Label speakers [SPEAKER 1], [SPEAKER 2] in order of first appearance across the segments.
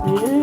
[SPEAKER 1] Oh,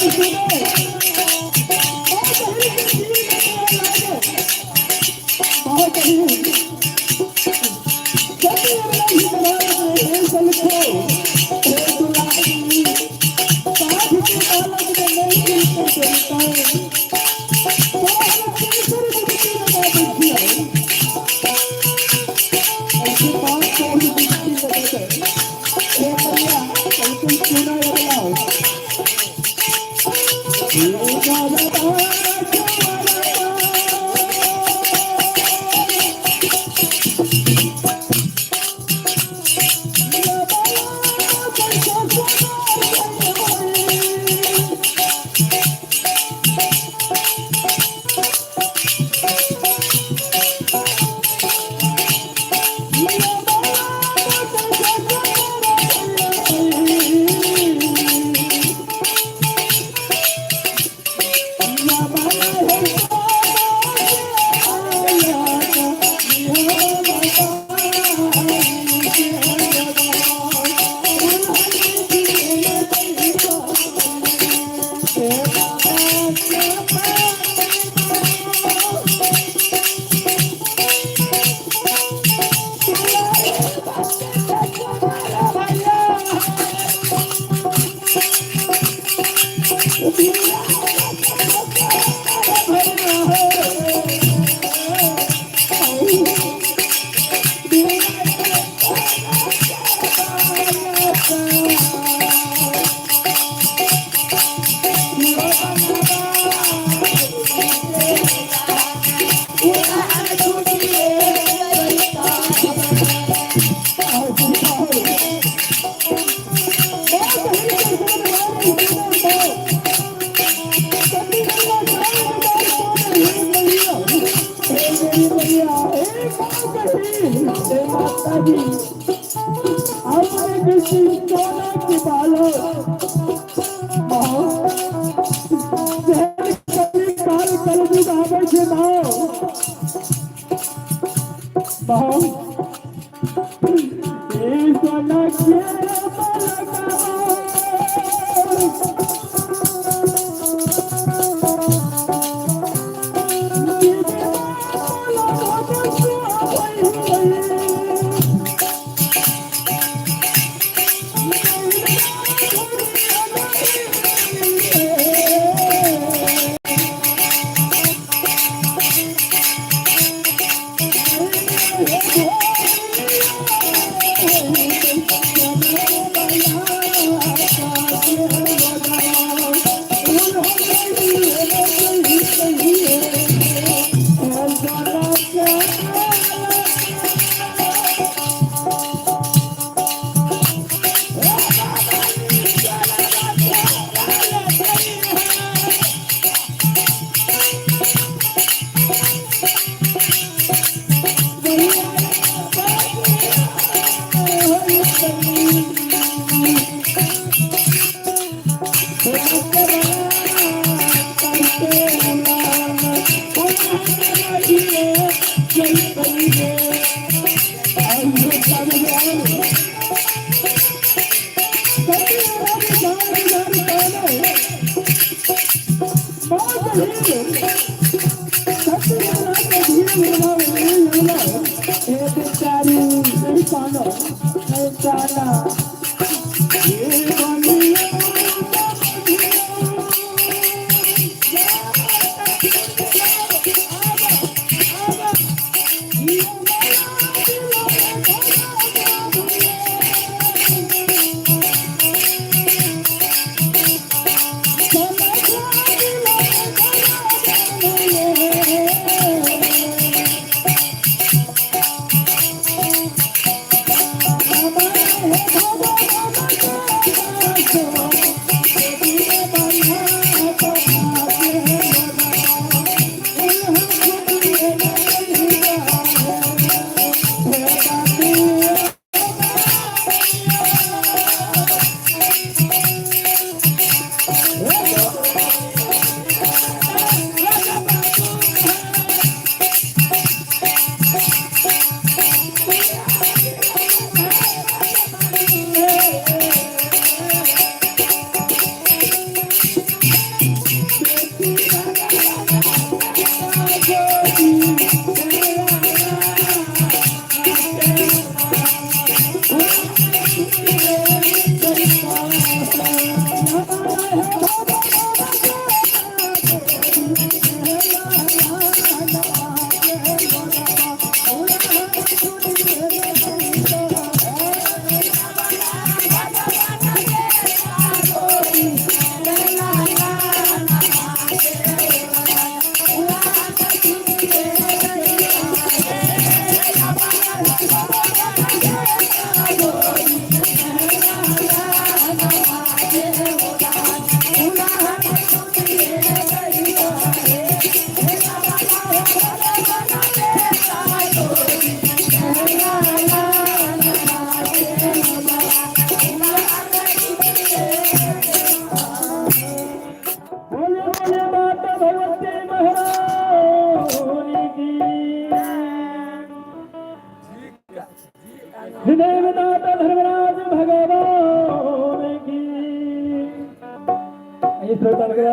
[SPEAKER 1] Oh,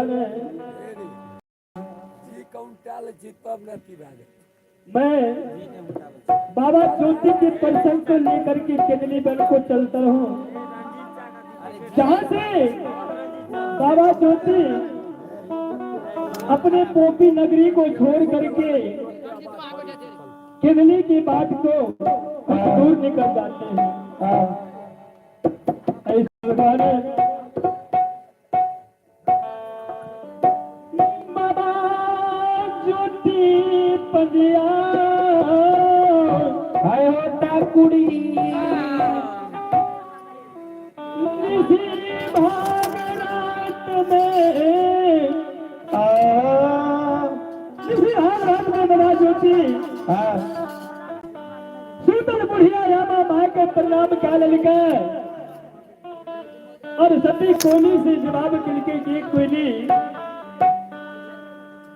[SPEAKER 1] भगवान, मैं बाबा ज्योति के प्रसंग को लेकर के केदली बन को चलता हूँ, जहाँ से बाबा ज्योति अपने पोपी नगरी को छोड़ करके केदली की बात को कुछ दूर निकल जाते हैं। ऐसे भगवान बाबा ज्योति पजिया
[SPEAKER 2] हाय हो टाकुड़ी।
[SPEAKER 1] निशी भाग रात में, निशी भाग रात में बाबा ज्योति शीतल बुढ़िया रामा माँ के प्रणाम क्या ललके और सती कोली से जवाब किलके की कोली,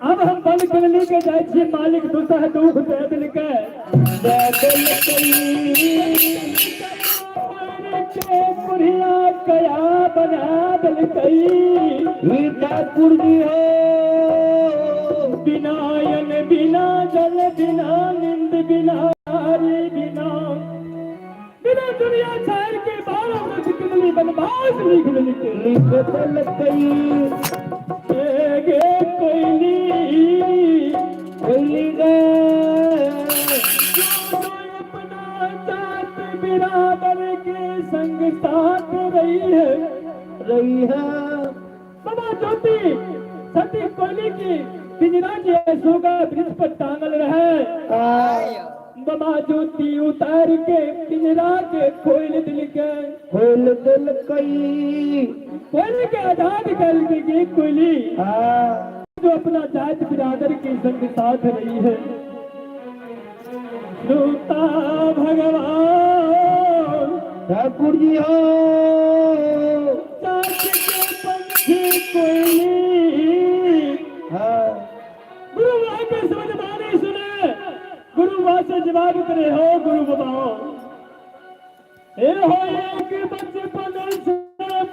[SPEAKER 1] अब हम बल किलनी के जाय छी, मालिक दुसह दुख दे दिलके।
[SPEAKER 2] दे दिलकै।
[SPEAKER 1] के बुढ़िया कया बना दिलकै।
[SPEAKER 2] ई ठाकुर जी हो।
[SPEAKER 1] बिना अन बिना जल बिना निंद बिना हारी बिना बिना दुनिया छाड़ के 12 वर्ष कितनी बनवास लिख लिख
[SPEAKER 2] लिख दिलकै।
[SPEAKER 1] गे कोयली।
[SPEAKER 2] कोयली गे।
[SPEAKER 1] जो अपना जात बिरादर के संग साथ रही है।
[SPEAKER 2] रही है।
[SPEAKER 1] बाबा ज्योति सती कोयली की पिंजरा जी सोगा वृक्ष पर टांगल रहे। बाबा ज्योति उतार के पिंजरा के खोल दिल के।
[SPEAKER 2] खोल दिलकै।
[SPEAKER 1] खोल के आजाद कर के गे कोयली, जो अपना जात बिरादर के संग साथ रही है। श्रोता भगवान,
[SPEAKER 2] ठाकुर जी हो।
[SPEAKER 1] जात के पंछी कोयली। गुरु बाबा के समझ बानी सुने, गुरु बाबा से जवाब करे हो गुरु बाबा, ए हो एक बचपन से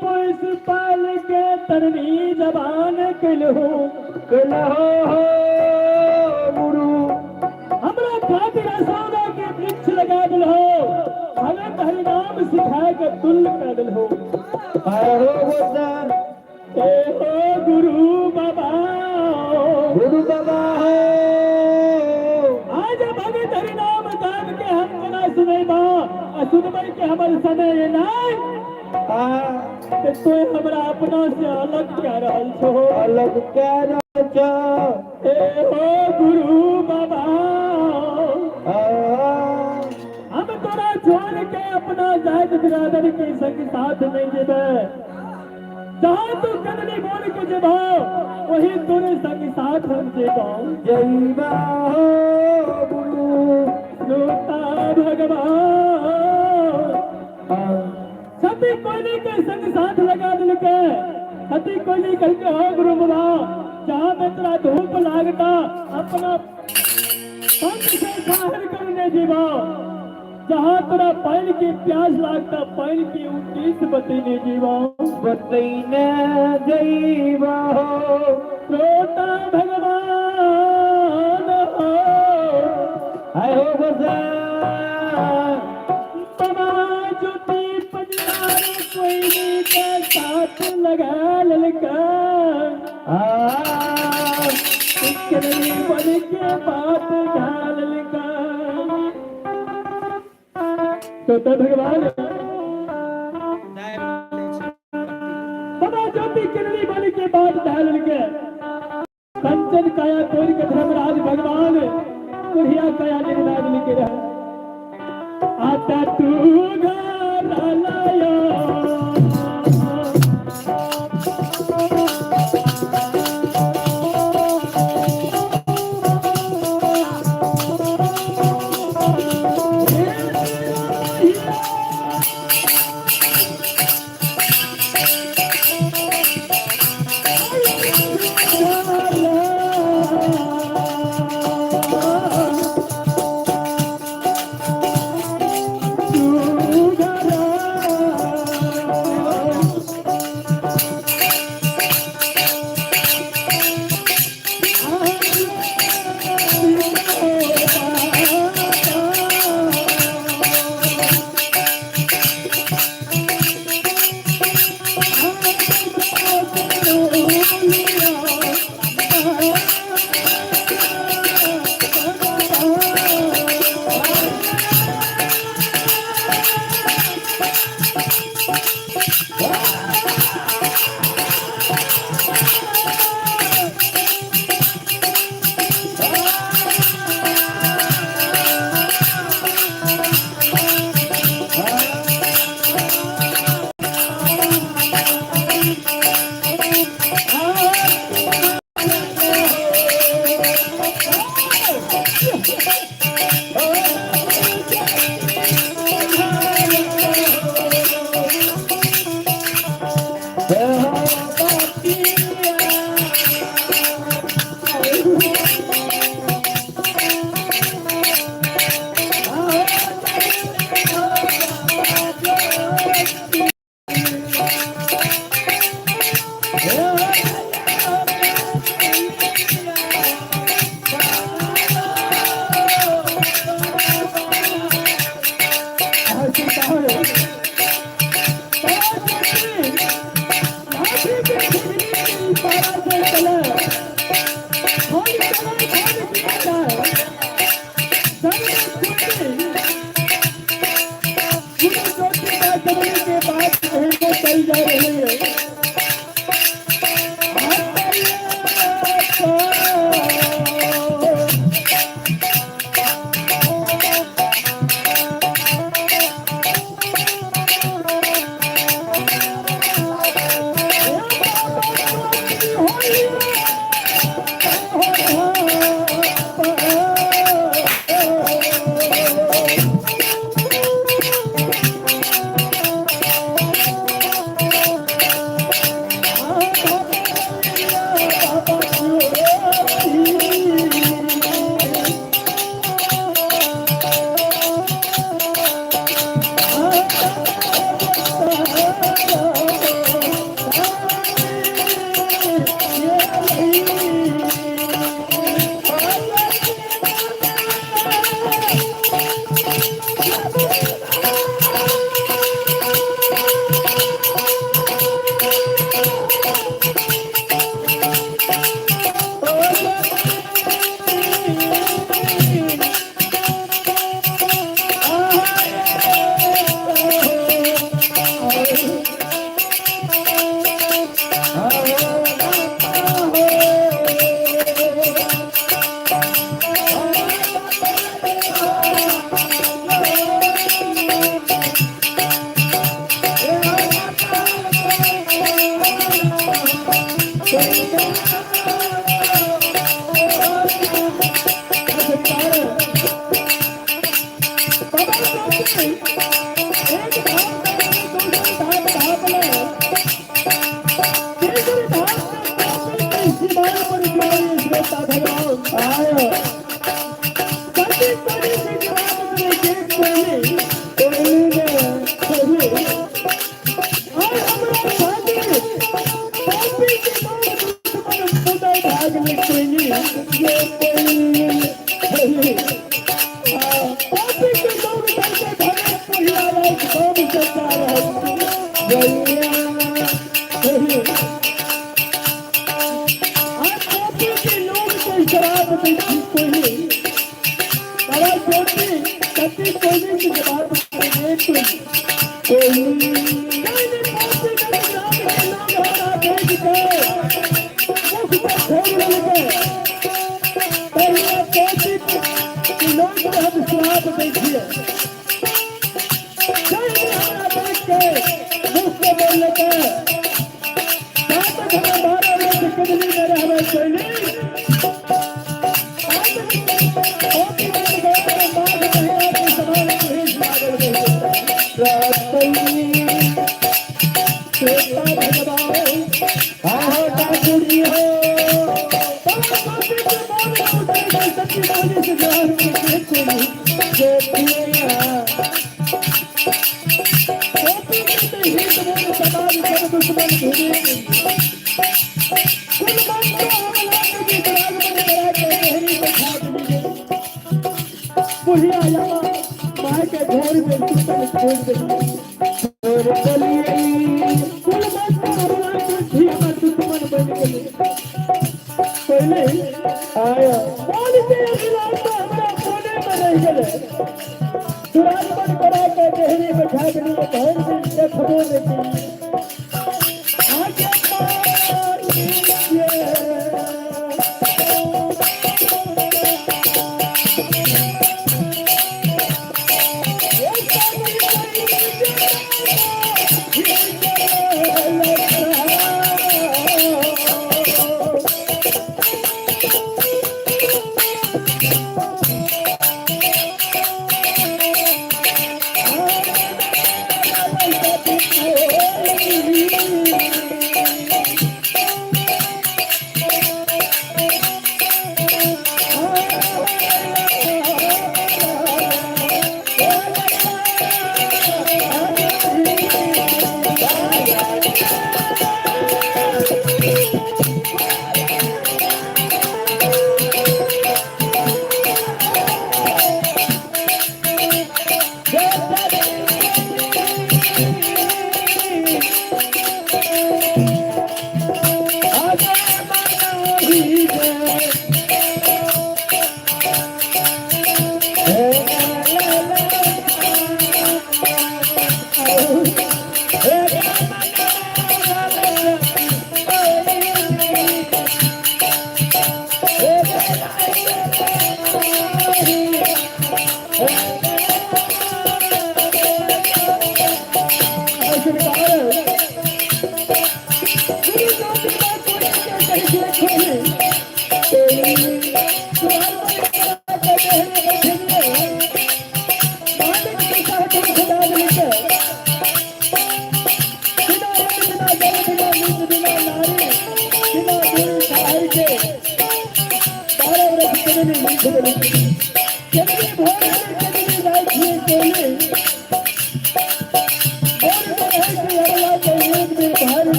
[SPEAKER 1] पैस पाल के तरनी जबान कल हो।
[SPEAKER 2] कलहो हो गुरु।
[SPEAKER 1] हमरा खातिर असौदा के वृक्ष लगा दिल हो, भगत हरिनाम सिखाए के तुल कर दिल हो।
[SPEAKER 2] हाय हो गोसा।
[SPEAKER 1] ए हो गुरु बाबा।
[SPEAKER 2] गुरु बाबा हो।
[SPEAKER 1] आज भगत हरिनाम गान के हम कना सुनेबा आ सुनबै के हमर समय नहीं ते तोय हमरा अपना से अलग क्या रहल छो।
[SPEAKER 2] अलग कह रहल छो।
[SPEAKER 1] ए हो गुरु बाबा, हम तोरा छोड़ के अपना जात बिरादर के संग साथ नहीं जेबे। जहाँ तू कदली बोल के जेबो, वही तोरे संग साथ हम जेबो।
[SPEAKER 2] जईबा हो गुरु।
[SPEAKER 1] श्रोता भगवान, सती कोयली के संग साथ लगा दिल के। सती कोयली कह के हो गुरु बाबा, जहाँ में तेरा धूप लागता अपना पंख से बाहर करने जीवा, जहाँ तेरा पानी की प्यास लागता पानी की उन्नीस बतीने जीवा।
[SPEAKER 2] बतैने जईबा हो।
[SPEAKER 1] श्रोता भगवान हो।
[SPEAKER 2] हाय हो गोसा।
[SPEAKER 1] बाबा ज्योति पजार कोयली के साथ लगा ललका बन के बात ढाल ललका। तो भगवान, बाबा ज्योति किरणी बन के बात ढाल के कंचन काया तोड़ के धर्मराज भगवान बुढ़िया काया निर्नाद लिखे रहे। आता तू घर लाया। तू घर। चल जा रही है।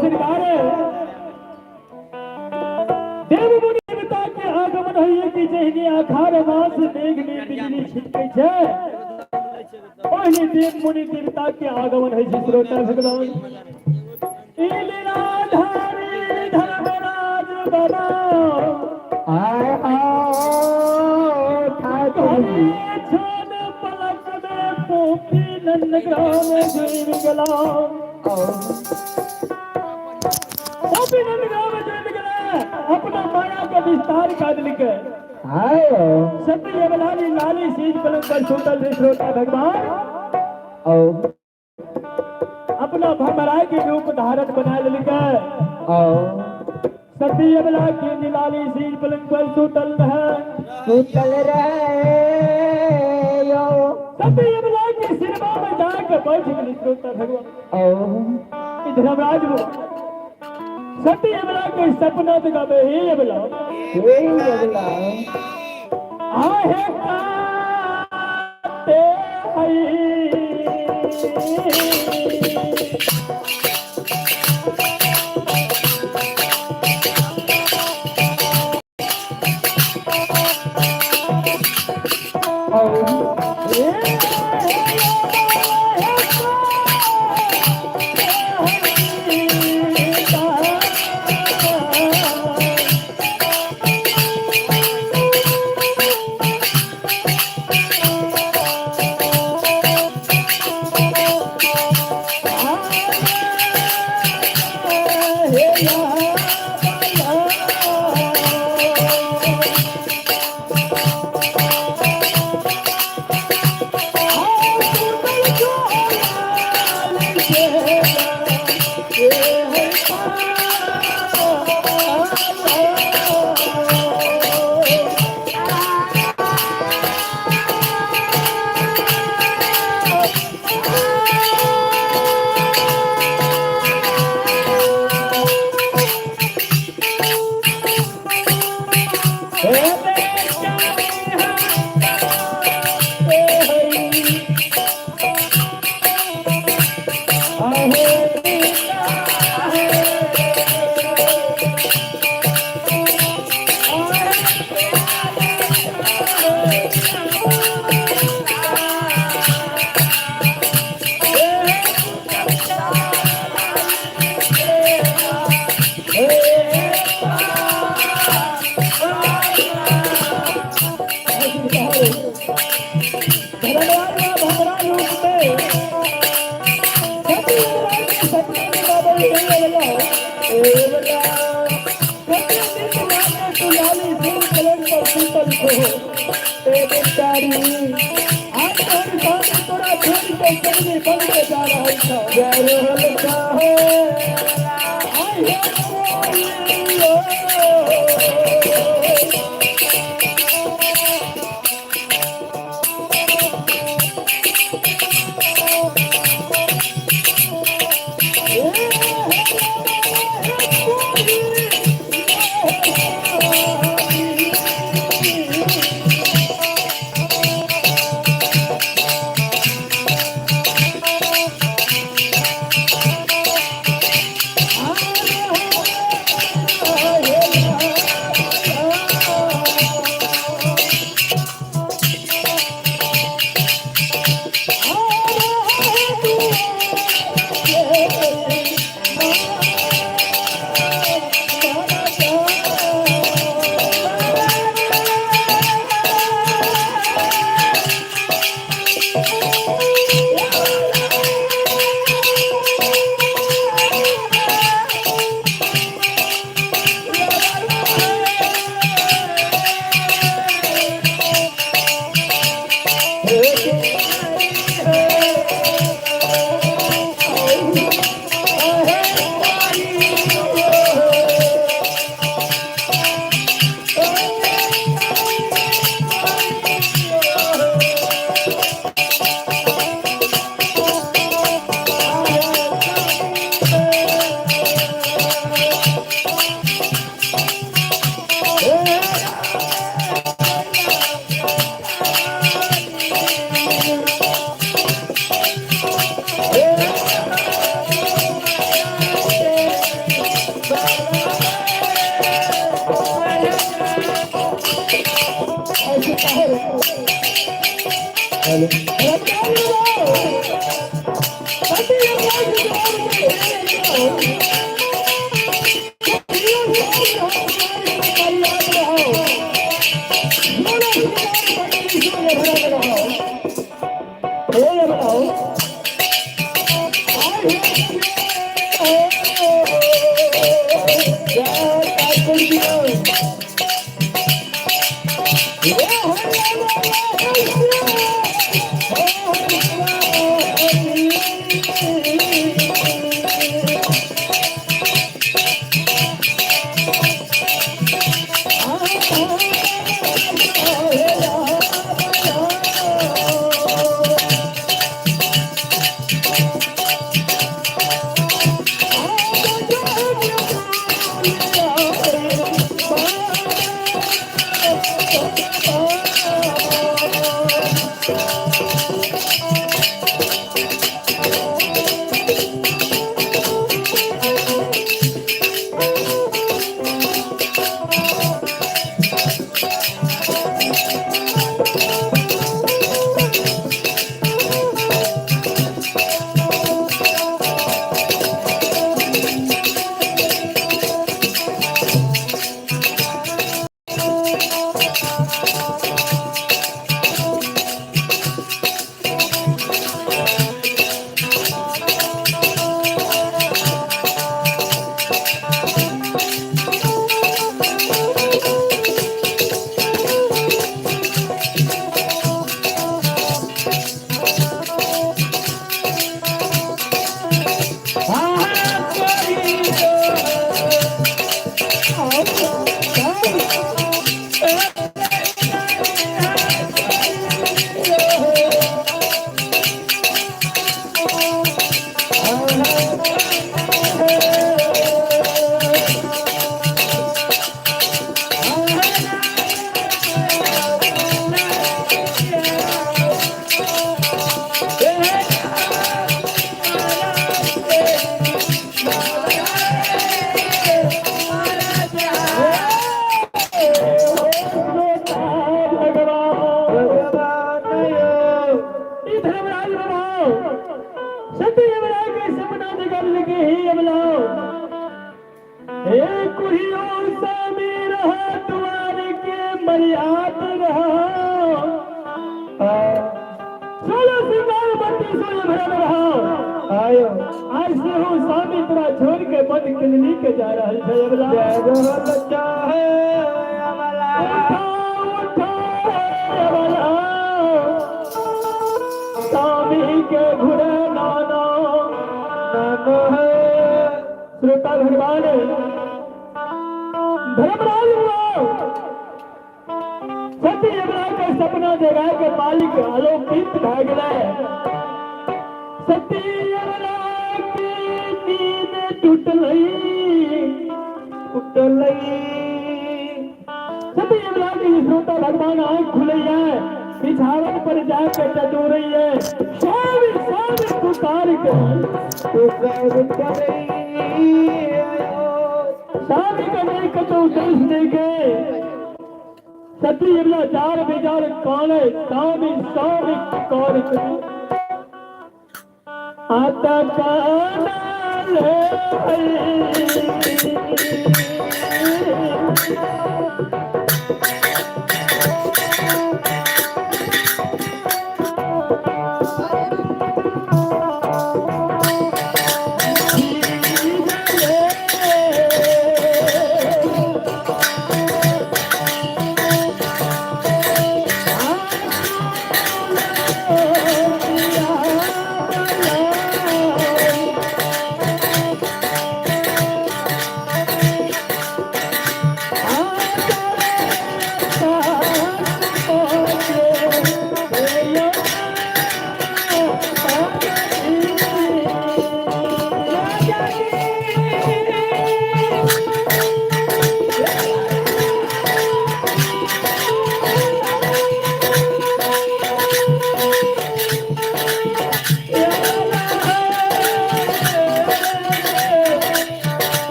[SPEAKER 1] सरकार देव मुनि देवता के आगमन होइए कि जहिने आखार मास मेघ में बिजली छिटकै छै, ओहिने देव मुनि देवता के आगमन होइ छै। श्रोता भगवान ई लीलाधारी धर्मराज बाबा
[SPEAKER 2] आय आओ ठाकुर जी।
[SPEAKER 1] छन पलक में पोपी नंद ग्राम जीव गला, पोपी नंद ग्राम जीव गला, अपना माया का विस्तार कर दिलके।
[SPEAKER 2] आय
[SPEAKER 1] सत्य यवलाली लाली सीज पलंग पर सुतल रे श्रोता भगवान
[SPEAKER 2] आओ
[SPEAKER 1] अपना भमराय के रूप धारण बना लिलके।
[SPEAKER 2] आओ
[SPEAKER 1] सत्य यवला की निलाली सीज पलंग पर सुतल रहे,
[SPEAKER 2] सुतल रहे यो।
[SPEAKER 1] सत्य यवला के सिरमा में जाकर बैठ गई श्रोता भगवान।
[SPEAKER 2] आओ
[SPEAKER 1] ई धर्मराज वो सत्य यवला के सपना दिखावे, हे यवला
[SPEAKER 2] हे अगला
[SPEAKER 1] आहे काते हई
[SPEAKER 2] आओ
[SPEAKER 1] Hey! धर्मराज भमरा रूप में सती यमराज के सपने में बाबा नहीं अवला एवला सती दिन लागे तुलाली फूल पलंग पर सुतल को ए बेचारी आज तोहर सामने तोरा छोड़ के सबने बन के जा रहल छौ।
[SPEAKER 2] जा रहल छौ।
[SPEAKER 1] आइ हे कोई ओ। धर्मराज बनाओ सती यमराज के सपना जगल लगे ही अबलाओ हे कुहियो सामी रहा तुम्हारे के मरियात रहा। सोलह सिंगार बत्ती सोए भरल रहो।
[SPEAKER 2] आयो।
[SPEAKER 1] आज से हो स्वामी तोरा छोड़ के बद किलनी के जा रहल छै अबला।
[SPEAKER 2] जय रहल चाहे अमला।
[SPEAKER 1] उठा उठा अबला, स्वामी के घुरे नाना।
[SPEAKER 2] नानो है।
[SPEAKER 1] श्रोता भगवान, धर्मराज हुआ सती यमरा के सपना जगा के मालिक आलोकित भऽ गेलै। सती यमरा के नींद टूटलै।
[SPEAKER 2] टूटलै।
[SPEAKER 1] सती यमरा के श्रोता भगवान आंख खुलैया, बिछावन पर जाके टटोरैया, स्वामी स्वामी पुकार के
[SPEAKER 2] पुकार करै आयो।
[SPEAKER 1] स्वामी के नहीं कतौ दर्श देखे। सती यमला चार बेजार काने स्वामी स्वामी कर के आता काना ले।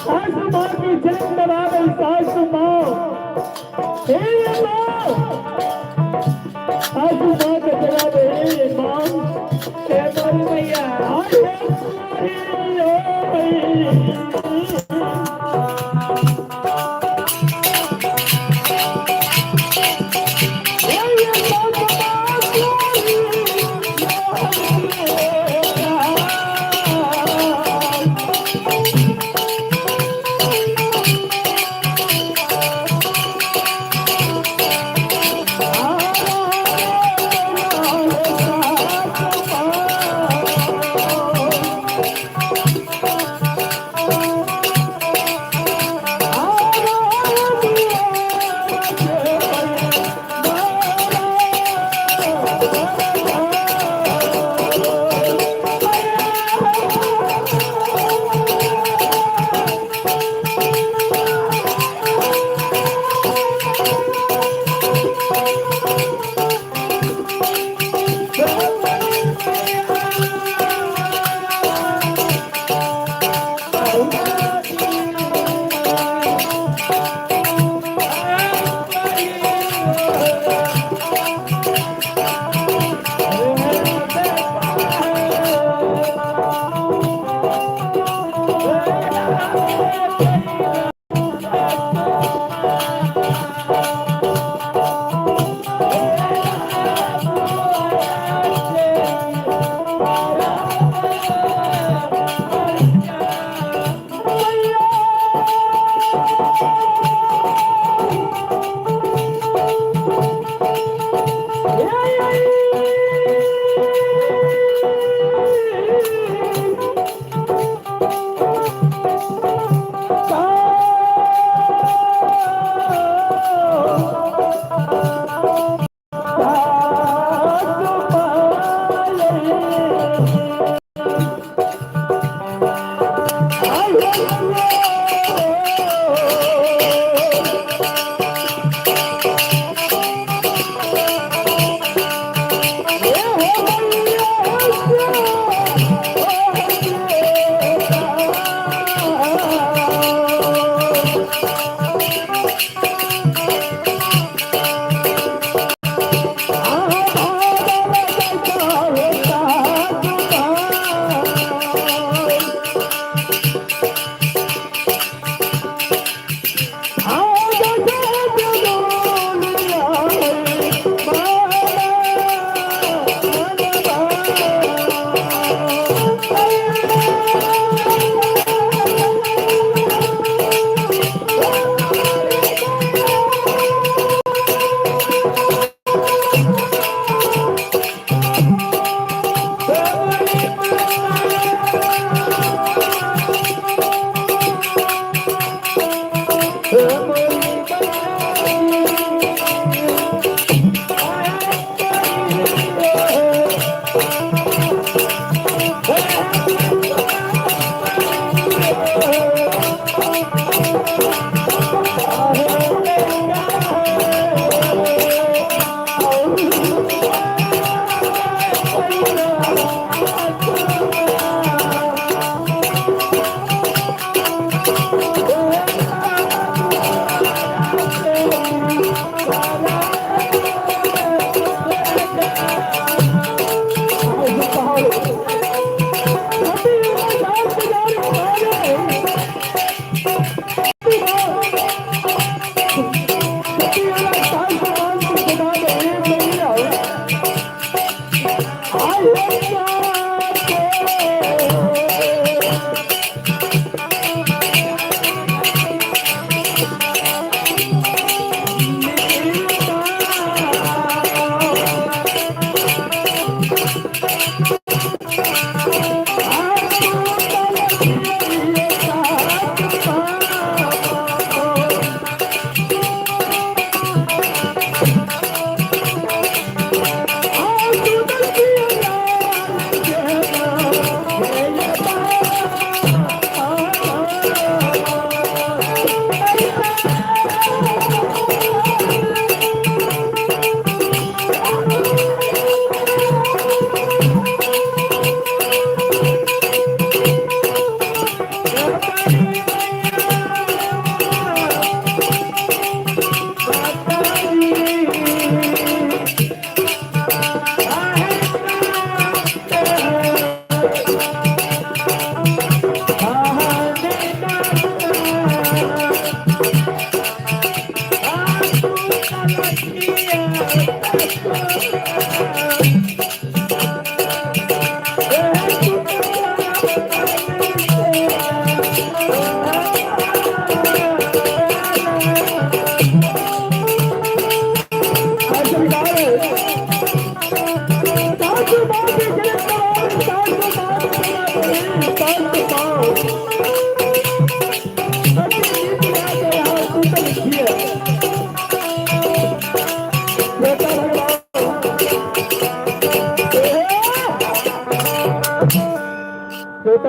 [SPEAKER 1] सासु माँ की चरण दबावे। सासु माँ, हे माँ, सासु माँ के जगावे। हे माँ,
[SPEAKER 2] हे मोरी मैया।
[SPEAKER 1] आए ओ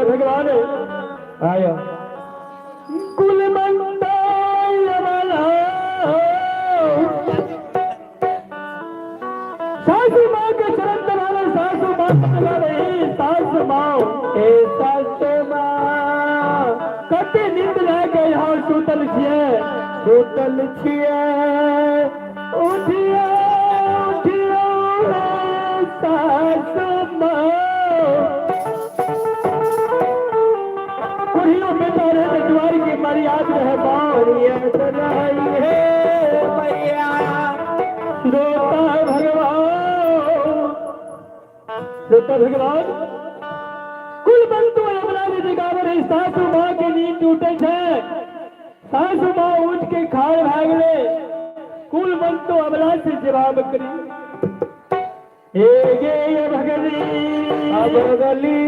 [SPEAKER 1] भगवान
[SPEAKER 2] आयो
[SPEAKER 1] कुल मंडल सासू माँ के चरण दबावे, सासू माँ चला रही, सासू माँ
[SPEAKER 2] ए सासू माँ
[SPEAKER 1] कते नींद लए के यहाँ सुतल छियै,
[SPEAKER 2] सुतल छियै,
[SPEAKER 1] उठियो उठियो सासू माँ। कुड़ियों बेटा रहे दुआरी के मर्याद रहे माँ,
[SPEAKER 2] मर्याद रही है भैया।
[SPEAKER 1] श्रोता भगवान, श्रोता भगवान, कुल बंधु अपना जगावे रही, सासू माँ के नींद टूटे छे, सासू माँ उठ के खाड़ भागले, कुल बंधु अबला से जवाब करी। हे गे भगली
[SPEAKER 2] अबगली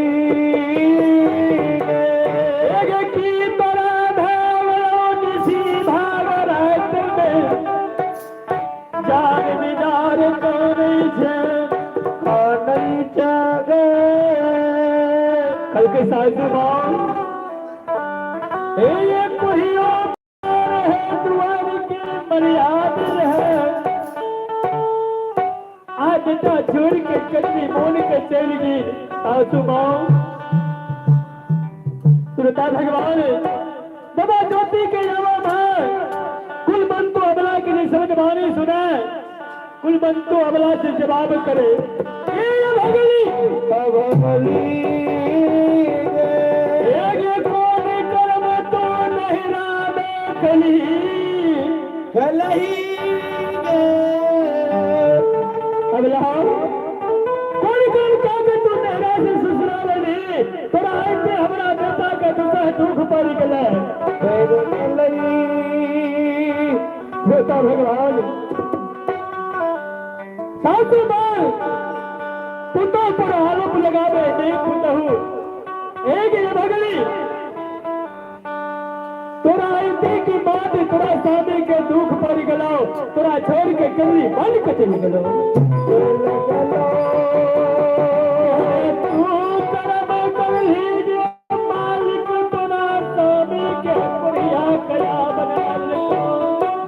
[SPEAKER 1] हे गे की तोरा भेलो निसी भाग रात में जार बिजार करै छै।
[SPEAKER 2] खानै चागे।
[SPEAKER 1] कल के सासू माँ हे ये कहियो रहे दुआर के मर्याद रहे, आज बेटा छोड़ के कभी मोन के चल गई सासू माँ। सुनता भगवान बाबा ज्योति के जावा भाई कुल बंतु अबला के लिए शब्द बानी सुने, कुल बंतु अबला से जवाब करे ए भगली
[SPEAKER 2] अबगली
[SPEAKER 1] एक कौन कर्म तो नहीं राम कली
[SPEAKER 2] कलही
[SPEAKER 1] अबला कौन कौन का तू नहरा से ससुराल ने तोरा आते हमरा बेटा के दुख दुख पड़ गेलै। बेटा भगवान सासू माँ पुतोह पर आरोप लगावे नहीं पुतहु एक ये भगली तोरा आते की बात तोरा सामने के दुख पड़ गेलो, तोरा छोड़ के कभी मन के चल गेलो। तू कर्म करही जे मालिक तोरा सामने के पुरिया कया बना लेको।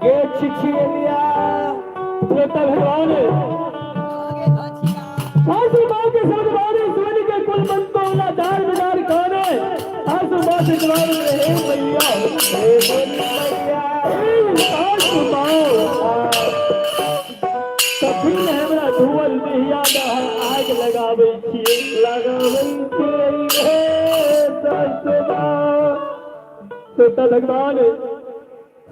[SPEAKER 2] गे छिछिया।
[SPEAKER 1] श्रोता भगवान सासू माँ के शब्द बानी सुन के कुल मन को दार बिदार खाने सासू माँ से जवाब रहे भैया
[SPEAKER 2] हे भैया।
[SPEAKER 1] हे सासू माँ कभी हमरा धुअल देहिया में आग लगाबै छियै।
[SPEAKER 2] लगाबै छियै सासू माँ।
[SPEAKER 1] श्रोता भगवान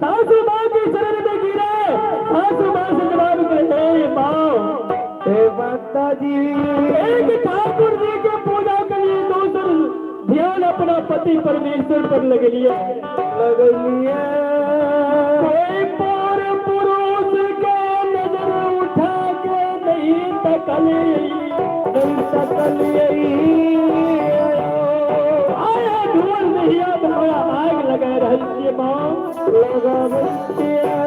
[SPEAKER 1] सासू माँ के शरण में गिरे, सासू माँ से जवाब दे हे माँ
[SPEAKER 2] हे माता जी।
[SPEAKER 1] एक ठाकुर जी के पूजा करिए, दोसर ध्यान अपना पति परमेश्वर पर लगलिए
[SPEAKER 2] लगलिए।
[SPEAKER 1] कोई पर पुरुष के नजर उठा के नहीं तकली
[SPEAKER 2] नहीं सकलिए।
[SPEAKER 1] आया ढोल नहीं हमरा आग लगा रहल छियै माँ।
[SPEAKER 2] लगाबै छियै।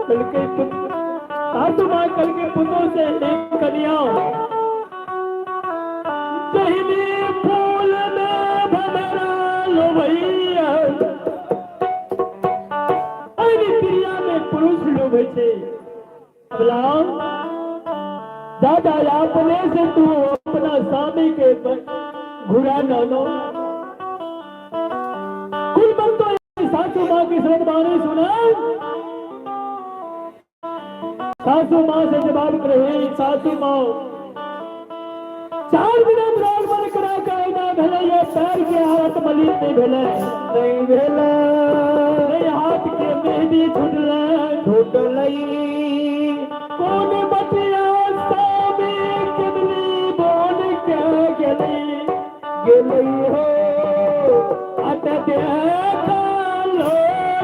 [SPEAKER 1] कल के पुत्र सासू माँ कल के पुतों से एक कन्या जहिनी फूल में भमरा लो भैया अरे प्रिया में पुरुष लोभे छे। अबला दादा अपने से तू अपना स्वामी के घुरा नानो कुल मन तो सासू माँ की शब्द बानी सुना, सासू माँ से जवाब रहे सासू माँ 4 दिन दुरागमन करा के ना भेलै ये पैर के हाथ मलिन नहीं भेलै,
[SPEAKER 2] नहीं भेलै।
[SPEAKER 1] नहीं हाथ के मेहंदी छुटलै
[SPEAKER 2] छुटलै।
[SPEAKER 1] कोन बतिया स्वामी किदली बोल के गेली
[SPEAKER 2] गेलै हो।
[SPEAKER 1] अत देखा लो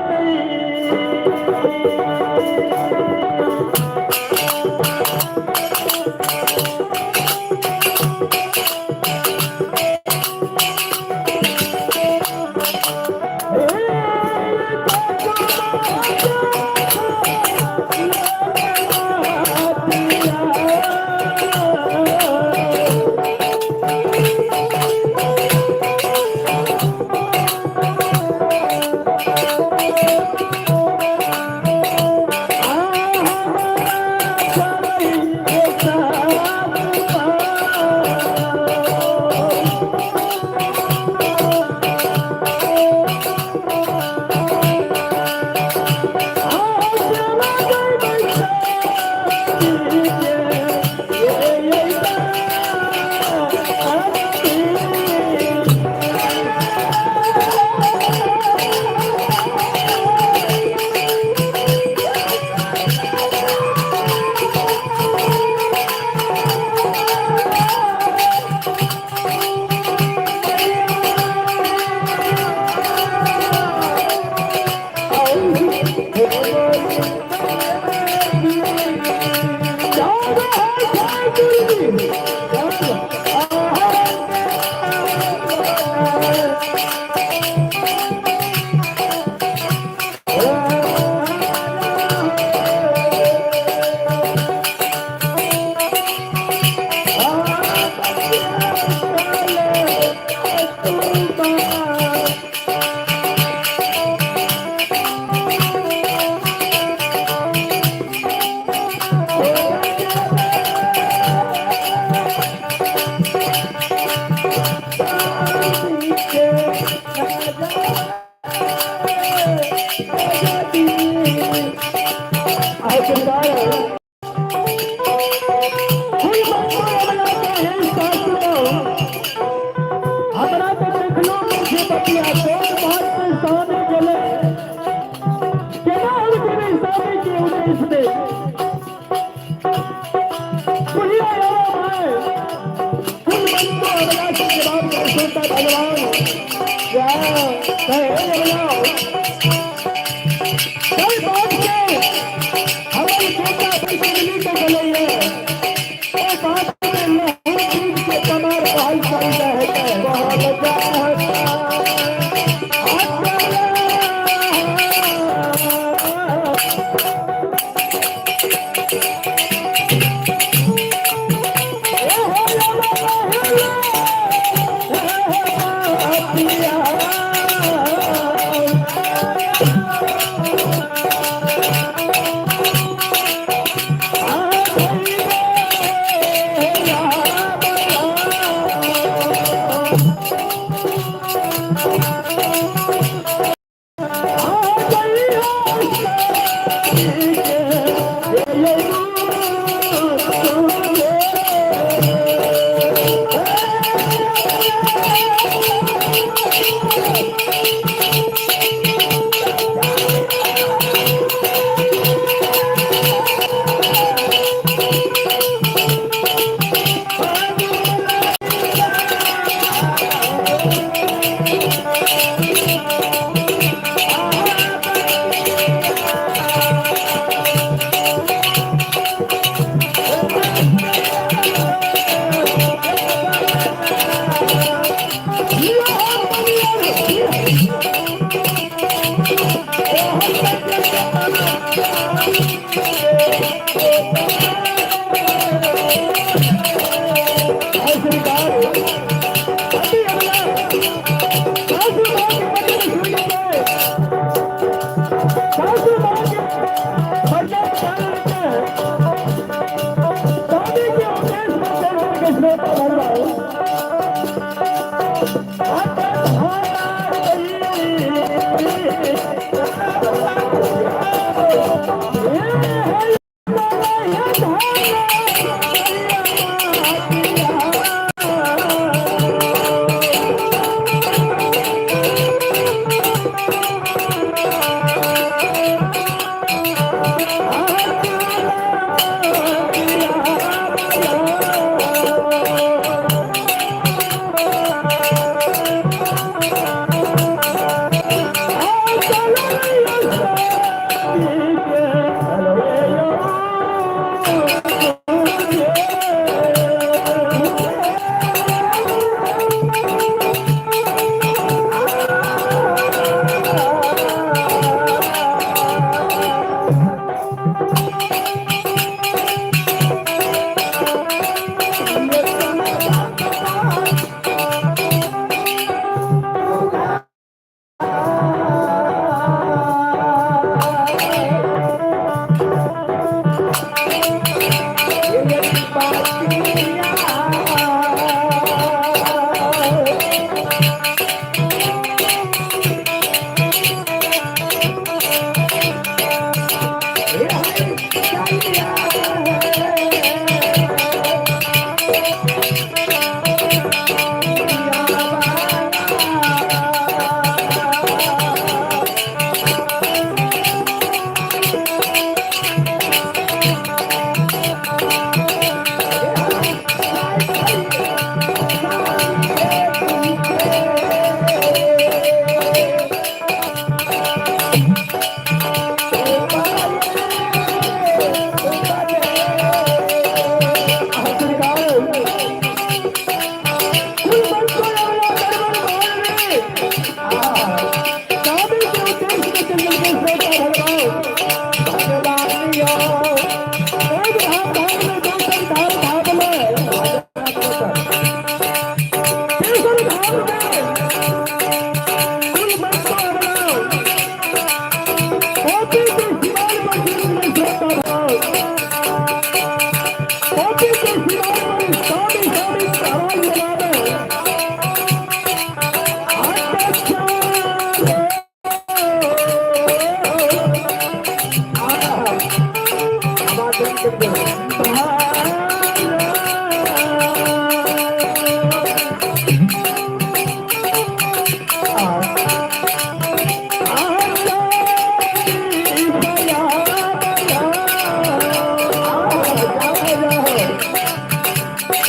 [SPEAKER 1] नहीं। पतिया कोन बात पे सामने गेले केना हम जेबै सामने के उद्देश्य में बुढ़िया आवा भाई कुल बंदो अबला के जवाब में सुनता भगवान जा कहे अबला कोई बात के हमर बेटा बिजली के गेलै है ओ बात में लहू पीट के कमर बहल चल जाए है
[SPEAKER 2] बहल जाता।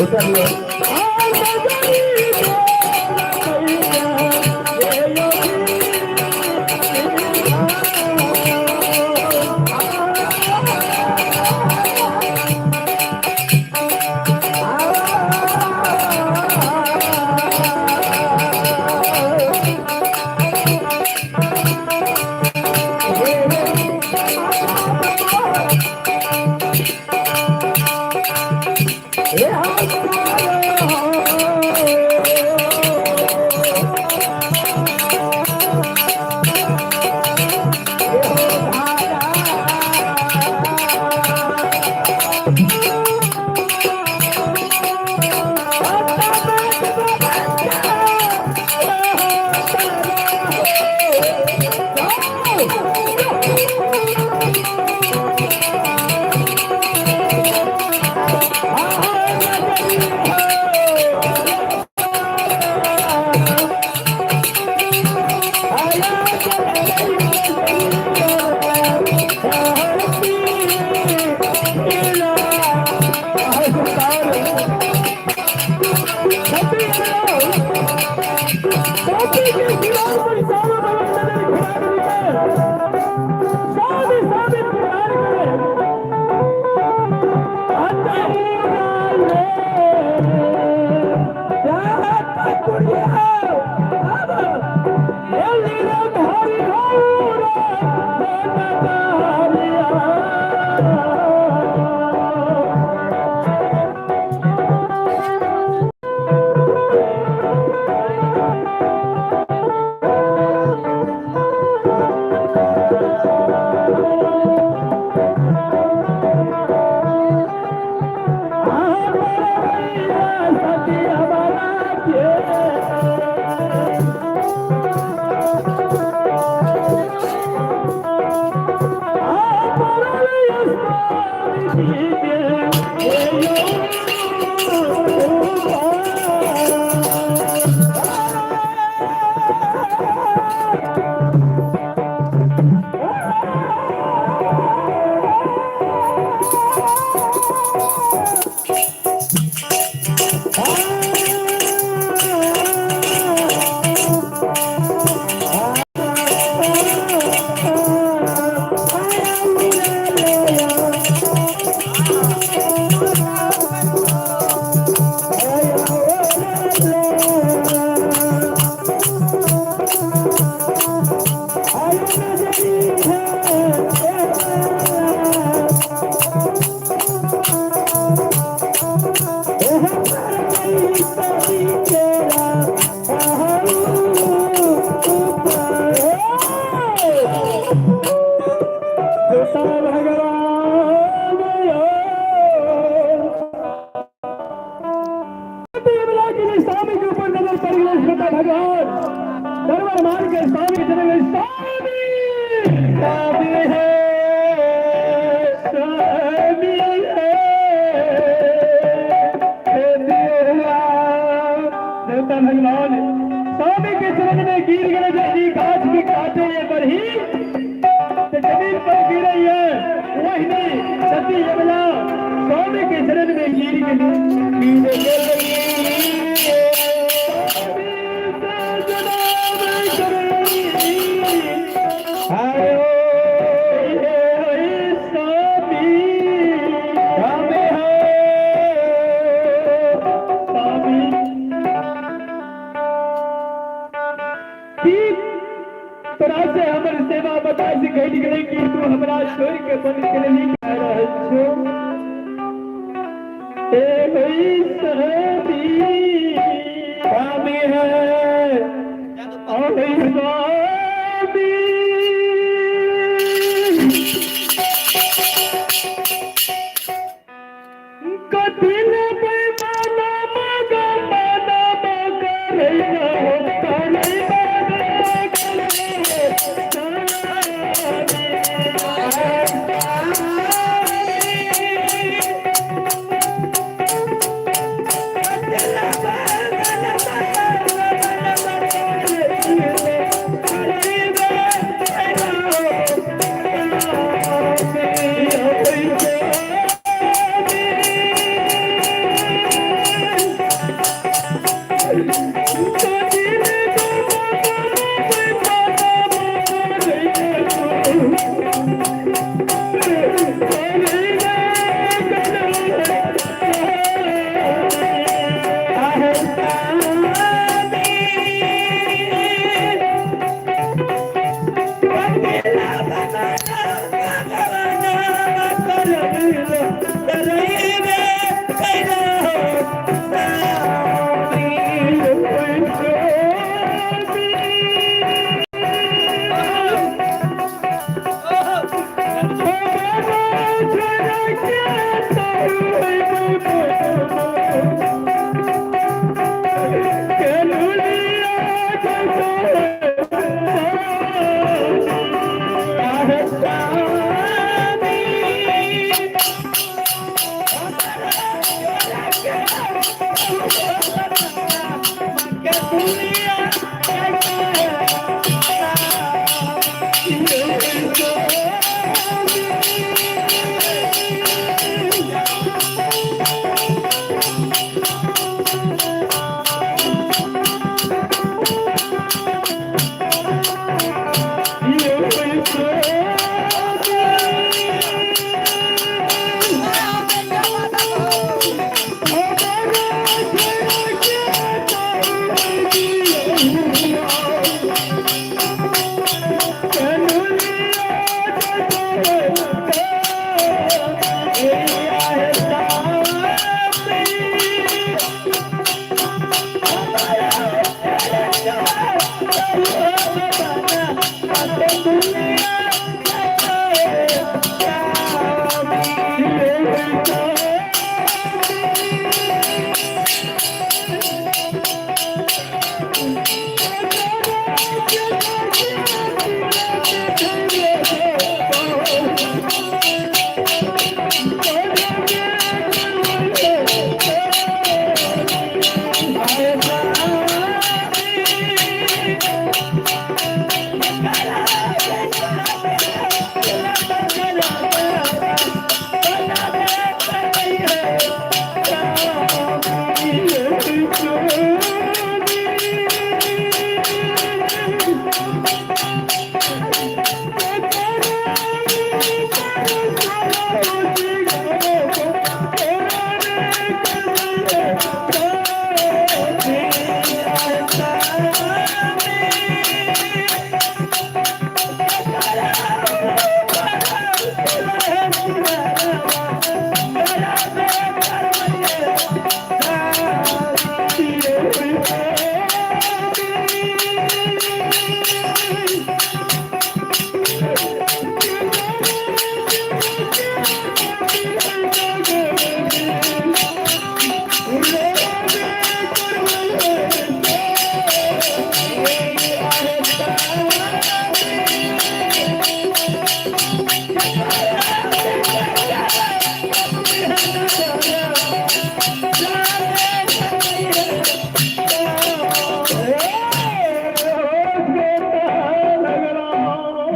[SPEAKER 2] उतरलो।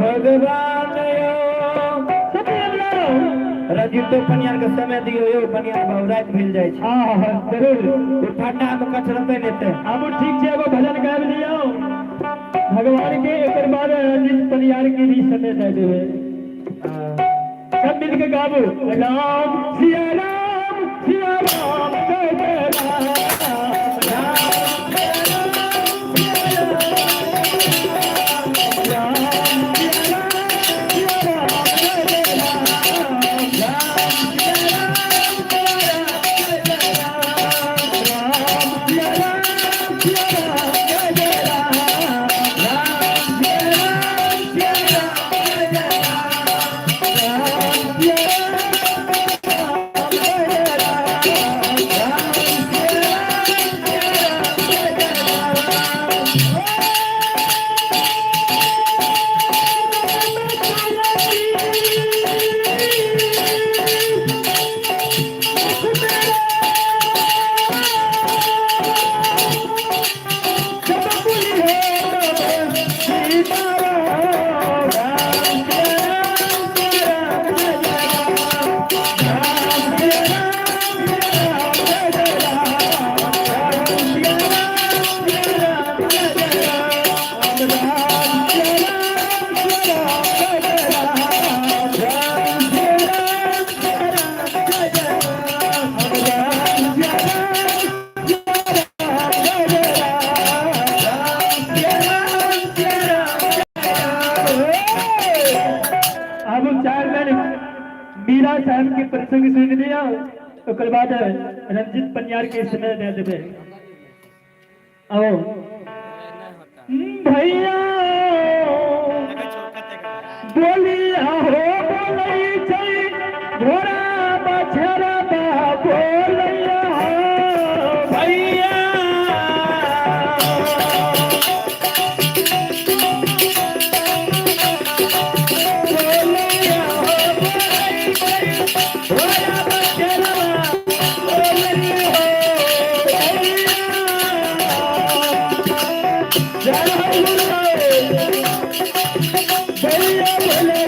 [SPEAKER 2] भगवान रजितो पनियार के समय दियो यो पनियार भाव राति भेल जाइ छै।
[SPEAKER 1] हाँ हाँ जरूर।
[SPEAKER 2] ओ ठंडा में कचरते लेते।
[SPEAKER 1] आबू ठीक छै, एगो भजन गाबि लियौ भगवान के, एकर बाद रंजीत परियार के भी समय दे देबै। सब मिल के गाबू, राम सिया राम सिया राम जय जय राम, राम सिया राम सिया राम जय जय राम, राम सिया राम सिया राम जय जय राम, राम सिया राम सिया राम जय जय राम, राम सिया राम जय जय राम, राम सिया राम सिया राम जय जय राम। आबू चार मैन मीरा साहब के प्रसंग सुन लिया, ओकर बाद रंजीत पनियार के समय दे देबै। आओ भैया बोलिया हो बोलै छै घोड़ा बछड़ा। बोलैया हो भैया। बोलैया हो भैया, बचनवा बोलैया हो भैया। जय हो गुरुदेव। भैया बोले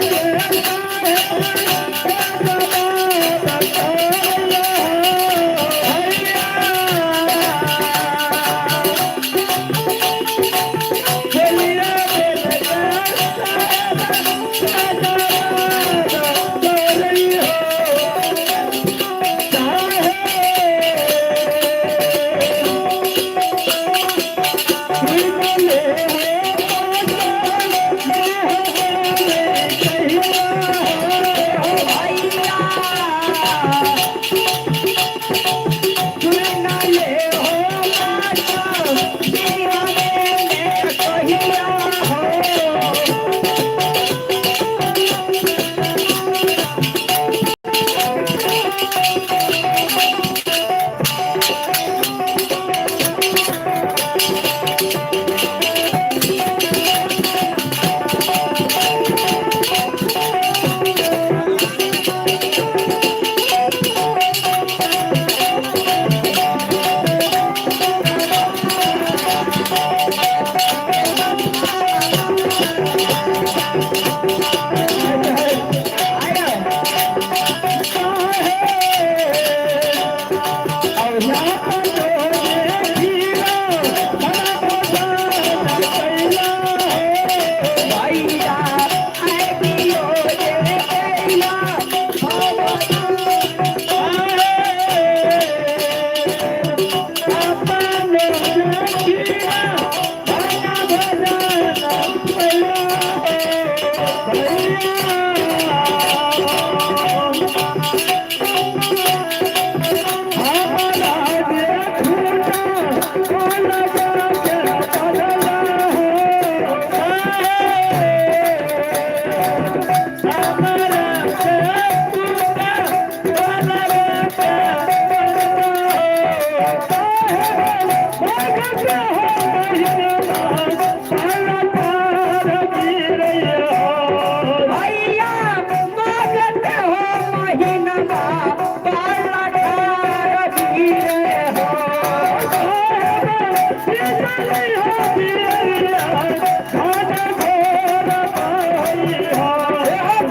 [SPEAKER 2] भैया मांगते हो महीनमा बाला ठार गिरे हो। ए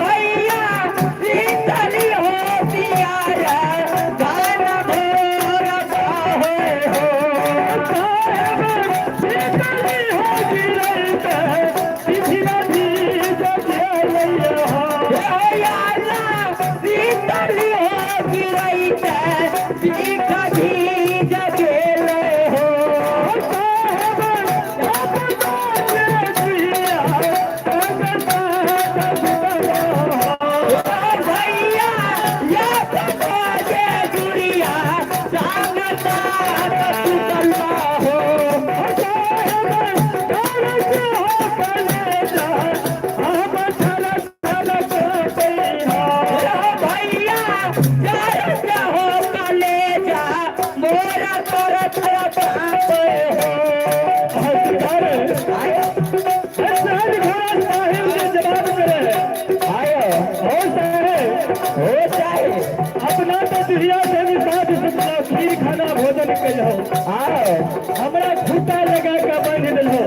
[SPEAKER 2] भैया शीतली हो पियारा गान भोर बाहे हो। ए याला शीतली हो गिरैते भीख भीज गेले हो। ओ भैया या बाजे गुड़िया जागता सुतल हो। ओ भैया जर हो कलेजा मोरा तोर तरफ हो।
[SPEAKER 1] अपना तो दुनिया से भी साथ सुतला खीर खाना भोजन कइलो, हमरा खूटा लगा के बांध दिलो।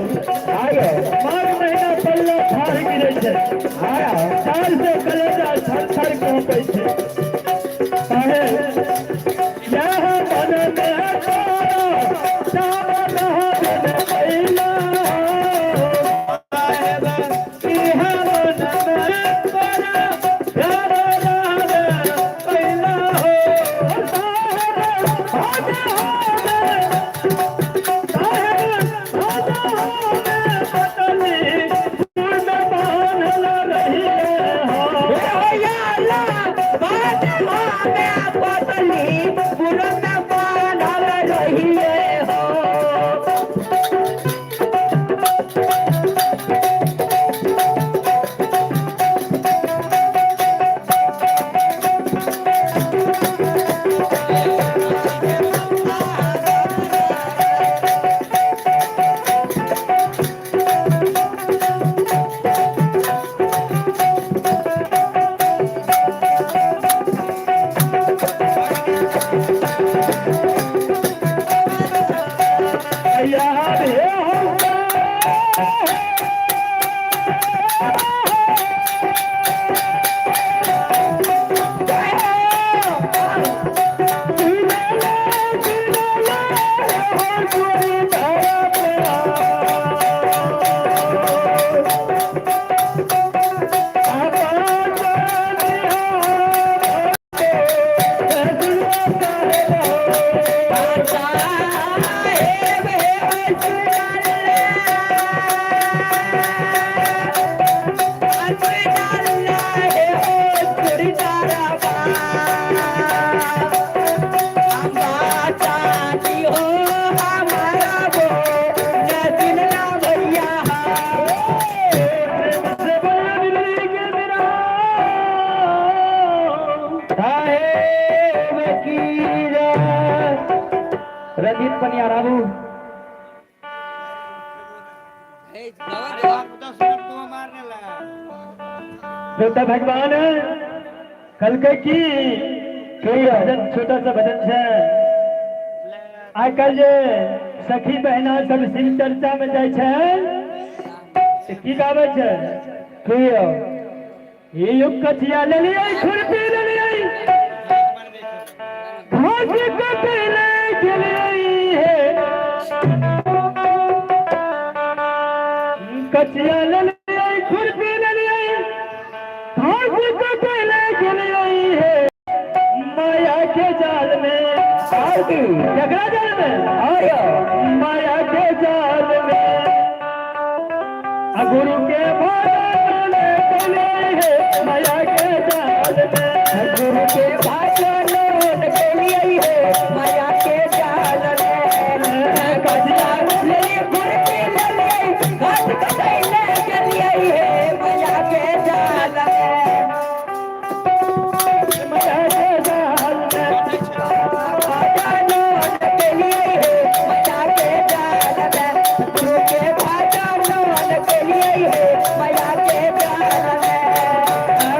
[SPEAKER 1] माघ महीना पल्ला फाड़ गिरे छै, चार से कलेजा छर छर कांपै छै। काहे यह मन में तोरा चावल बिन पहिला, इह मन में तोरा चावल बिन पहिला हो।
[SPEAKER 2] ओ याला बात माने पतली रंजीत पनियार आबू।
[SPEAKER 1] देवता भगवान कल के की भजन, छोटा सा भजन है। आइ काल्हि जे सखी बहिना सब शिव चर्चा में जाइ छै से की गाबै छै?
[SPEAKER 2] की यौ?
[SPEAKER 1] ई युग कचिया लेलियै, खुरपी लेलियै, घास कटै ले गेलियै हे। कचिया लेलियै, खुरपी लेलियै, घास कटै ले गेलियै हे। माया के जाल में,
[SPEAKER 2] आरती
[SPEAKER 1] केकरा जाल में?
[SPEAKER 2] आयो।
[SPEAKER 1] माया के जाल में, आ गुरु के भजन ले गेलियै हे, माया के जाल में।
[SPEAKER 2] गुरु के भजन गेलियै हे, माया के जाल में। कचिया लेलियै, खुरपी लेलियै, घास कटै ले गेलियै हे, माया के जाल में।
[SPEAKER 1] माया के जाल में।
[SPEAKER 2] भजन गेलियै हे, माया के जाल में। गुरु के भजन गेलियै हे, माया के जाल में।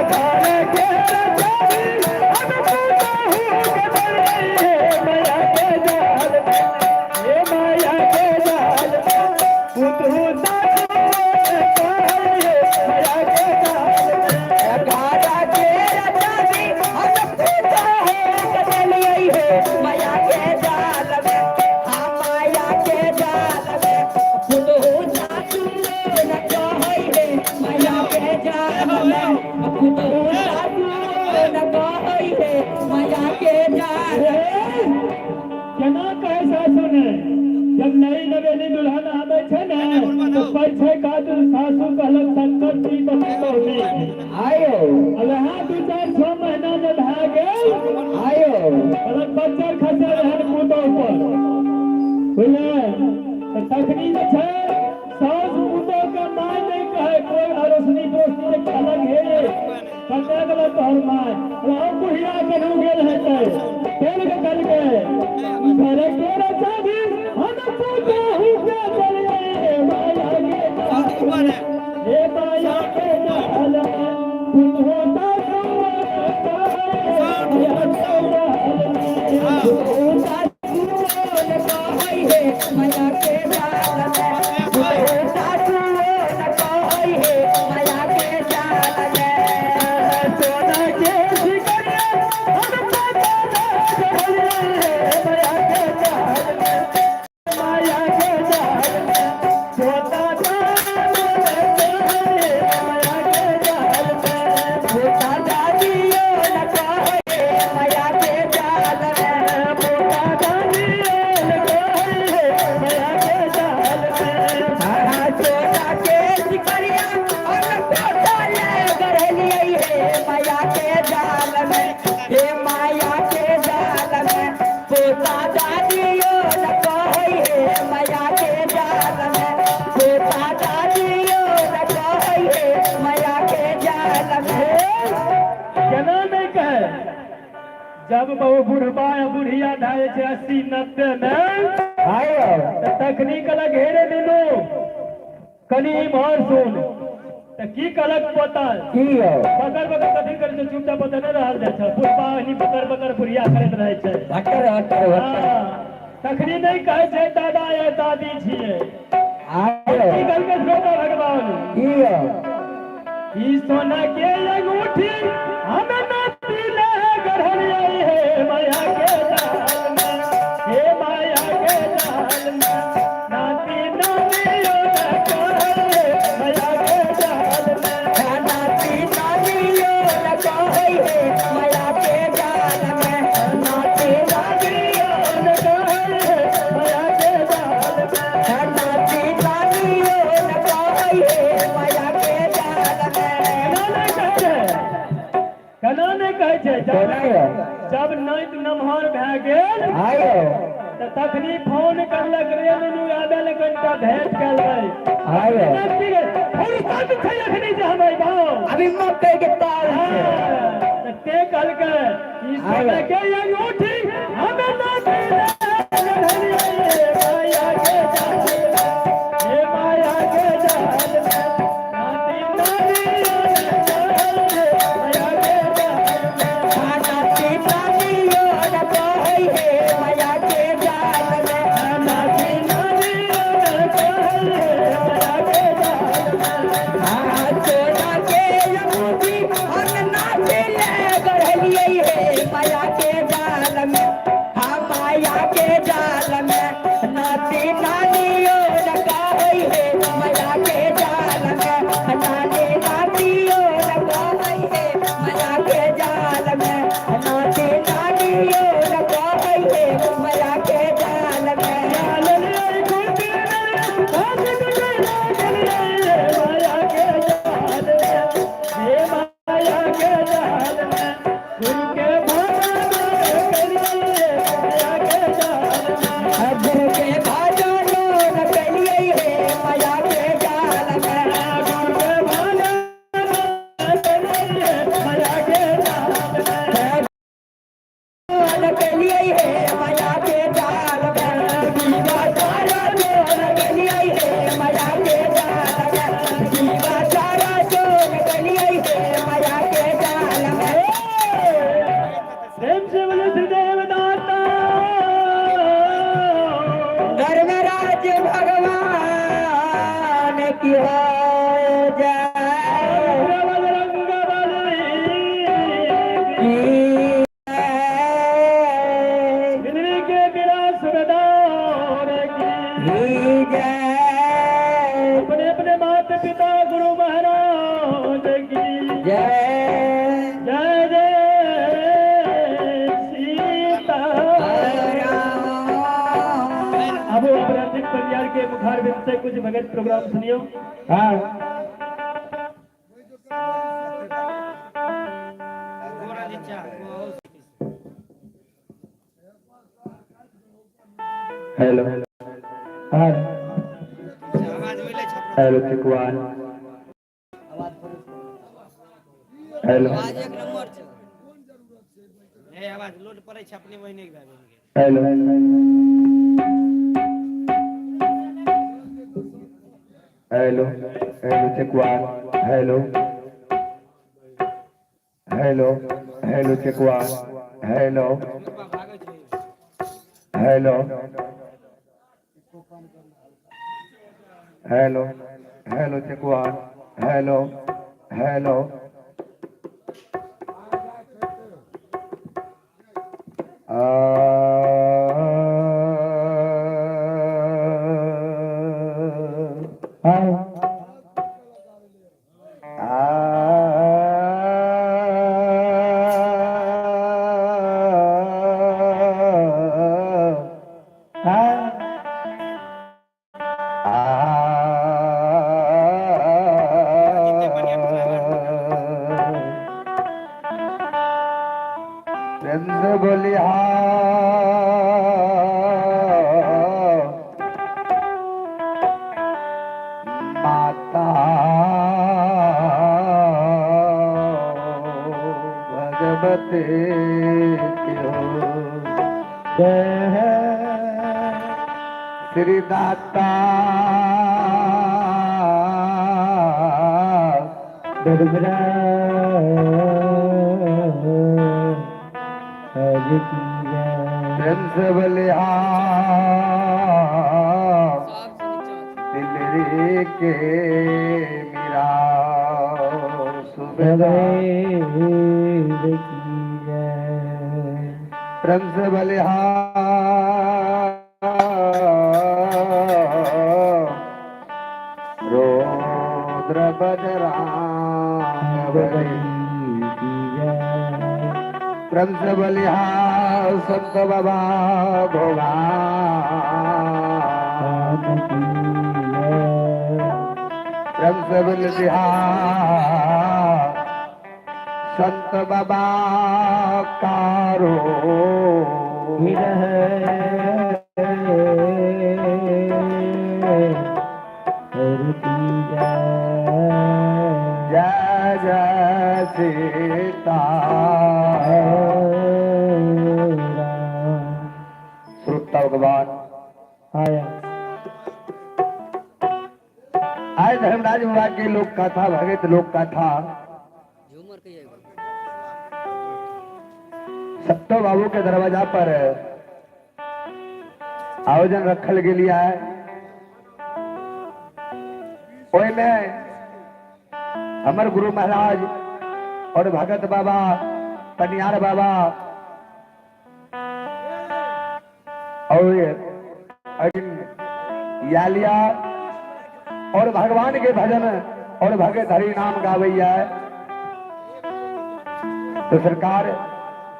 [SPEAKER 1] घर के रचारी हम पुतहु के डरियै हे, माया के जाल में, हे माया के जाल में। पुतहु सासु कहै हे, माया के जाल में।
[SPEAKER 2] घर के रचारी हम पुतहु के डरियै हे, माया के जाल में। हाँ, माया के जाल में। पुतहु सासु न कहै हे, माया के जाल में। पुतहु सासु न कहै हे, माया के जाल में।
[SPEAKER 1] केना कहै सासु ने? जब नई नवेली दुल्हन आबै छै ने तऽ पैछे खातिर सासु कहलक 70 टी पुतहु नीक।
[SPEAKER 2] आयो।
[SPEAKER 1] अब यहाँ 2 4 6 महीना जब भए गेल,
[SPEAKER 2] आयो।
[SPEAKER 1] कहलक बच्चा खसे रहन पुतहु पर, बुझले? तऽ तखनी जे छै सासु पुतहु के माय नहि कहै, कोइ अड़ोसनी पड़ोसनी जे कहलक हे कतऽ गेल तोहर माय, रहो बुढ़िया केनहु गेल हेतै। फेर के कहलकै घर के रचारी हम पुतहु के डरियै हे, माया के जाल में, हे माया के जाल में। पुतहु सासु कहै माया के जाल में।
[SPEAKER 2] पुतहु सासु न कहै हे, माया के जाल में। पुतहु सासु न कहै हे, माया के जाल में।
[SPEAKER 1] सोना के सिकरिया हम पता चढ़लियै हे, माया के जाल में, माया के जाल में। सोना माया के जाल में।
[SPEAKER 2] पोता दादियो न कहै हे, माया के जाल में।
[SPEAKER 1] पोता दादियो न कहै हे, माया के जाल में।
[SPEAKER 2] हाँ, सोना के सिकरिया हम पोता ले गढ़लियै हे, माया के जाल में, हे माया के जाल में। पोता दादियो न कहै हे, माया के जाल में। पोता दादियो न कहै हे, माया के जाल में।
[SPEAKER 1] केना नहि कहै? जब बहु बुढ़बा या बुढ़िया ढाई छै 80 90 में,
[SPEAKER 2] आयो।
[SPEAKER 1] तऽ तखनी कहलक हे रे नीनू, कनी इम्हर सुन। तऽ की कहलक पोता?
[SPEAKER 2] की यौ?
[SPEAKER 1] बकर बकर कथी करै छै? चुपचाप ओतऽ नहि रहल जाइ छै। बुढ़बा ओहिनी बकर बकर बुढ़िया करैत रहै छै।
[SPEAKER 2] हटर हटर हटर।
[SPEAKER 1] हँ, तखनी नहि कहै छै दादा या दादी छियै।
[SPEAKER 2] आयो।
[SPEAKER 1] की कहलकै श्रोता भगवान?
[SPEAKER 2] की यौ?
[SPEAKER 1] ई सोना के अंगूठी हम नाती ले गढ़लियै हे, माया के जाल में, हे माया के जाल में। नाती नानियो न कहै हे, माया के जाल में।
[SPEAKER 2] नाती नानियो न कहै हे, माया के जाल में। नाती नानियो
[SPEAKER 1] न कहै हे, माया के जाल में।
[SPEAKER 2] नाती नानियो न कहै हे, माया के जाल में।
[SPEAKER 1] केना नहि कहै छै? केना नहि कहै छै? जब
[SPEAKER 2] आयो।
[SPEAKER 1] जब नाति नमहर भए गेल
[SPEAKER 2] आयो।
[SPEAKER 1] तऽ तखनी फोन करलक रे नुनू, आबे ले कनिटा भेंट करबै।
[SPEAKER 2] आयो।
[SPEAKER 1] फुर्सत छै अखनी जे हम अयबौ?
[SPEAKER 2] अभी मकई के ताल छै।
[SPEAKER 1] तऽ ते कहलकै ई सोना के अंगूठी हम नाती ले गढ़लियै।
[SPEAKER 2] जय।
[SPEAKER 1] अपने अपने माता पिता गुरु महाराज की
[SPEAKER 2] जय।
[SPEAKER 1] जय जय सीता। अब वो अब रंजित परियार के मुखारबिंद से कुछ भगत प्रोग्राम सुनियो। हाँ।
[SPEAKER 3] हेलो।
[SPEAKER 1] हाँ।
[SPEAKER 3] हेलो, चिकवान। हेलो।
[SPEAKER 2] आवाज एक नंबर छै।
[SPEAKER 4] आवाज लोड पड़ै छै अपने महीने के भए गेल।
[SPEAKER 3] Hello, hello, hello, check one. Hello, hello, hello, check one. Hello.
[SPEAKER 4] भागै छै।
[SPEAKER 3] Hello, hello, hello, check one. Hello, hello.
[SPEAKER 1] हाँ। हाँ।
[SPEAKER 3] प्रेम से बोली हाँ माता भगवती की हो।
[SPEAKER 1] जय।
[SPEAKER 3] श्री दाता
[SPEAKER 1] धर्मराज की जय।
[SPEAKER 3] प्रेम से बोली हाँ
[SPEAKER 2] सबसे नीचा।
[SPEAKER 3] दिल्ली के मीरा सुबेदार
[SPEAKER 1] देव की जय।
[SPEAKER 3] प्रेम से बोली हाँ रुद्र बजरंग बली।
[SPEAKER 1] की जय।
[SPEAKER 3] प्रेम से बोली हाँ संत बाबा भगवान
[SPEAKER 1] की जय।
[SPEAKER 3] प्रेम से बोली हाँ संत बाबा कारो
[SPEAKER 1] हर की जय।
[SPEAKER 3] जय जय सीता। श्रोता भगवान,
[SPEAKER 1] आया।
[SPEAKER 3] आज धर्मराज बाबा के लोक कथा, भगत लोक कथा
[SPEAKER 2] झूमर के आएगा।
[SPEAKER 3] सत्तो बाबू के दरवाजा पर आयोजन रखल गेलिया है। ओहिमे हमर गुरु महाराज और भगत बाबा पनियार बाबा और यालिया और भगवान के भजन और भगत हरि नाम गावैया है। तो सरकार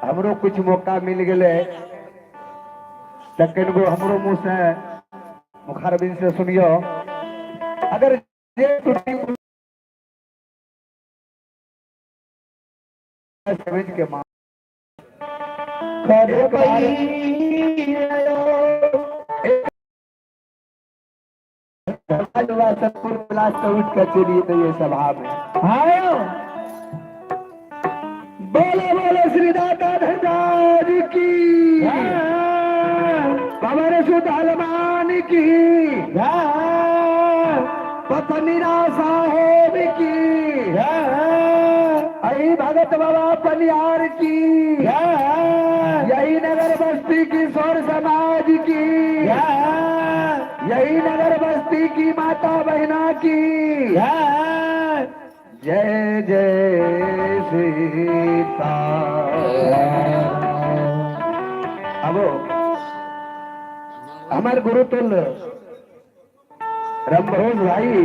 [SPEAKER 3] हमरो कुछ मौका मिल गए तखन गो हमरो मुंह से मुखारबिंद से सुनियो। अगर जे त्रुटि समझ के मां
[SPEAKER 1] कर
[SPEAKER 3] एक बार एक सतपुर क्लास से उठ कर चलिए तो ये सभा में
[SPEAKER 1] आयो।
[SPEAKER 3] बोलो बोलो श्री दाता धर्मराज की, बाबा रसूद हलमान की, पपनीरा साहेब की, अही भगत बाबा पनियार की, यही नगर बस्ती की सौर समाज की, यही नगर बस्ती की माता बहना की जय जय सीता। अब हमारे गुरु तुल्य रमभरोस भाई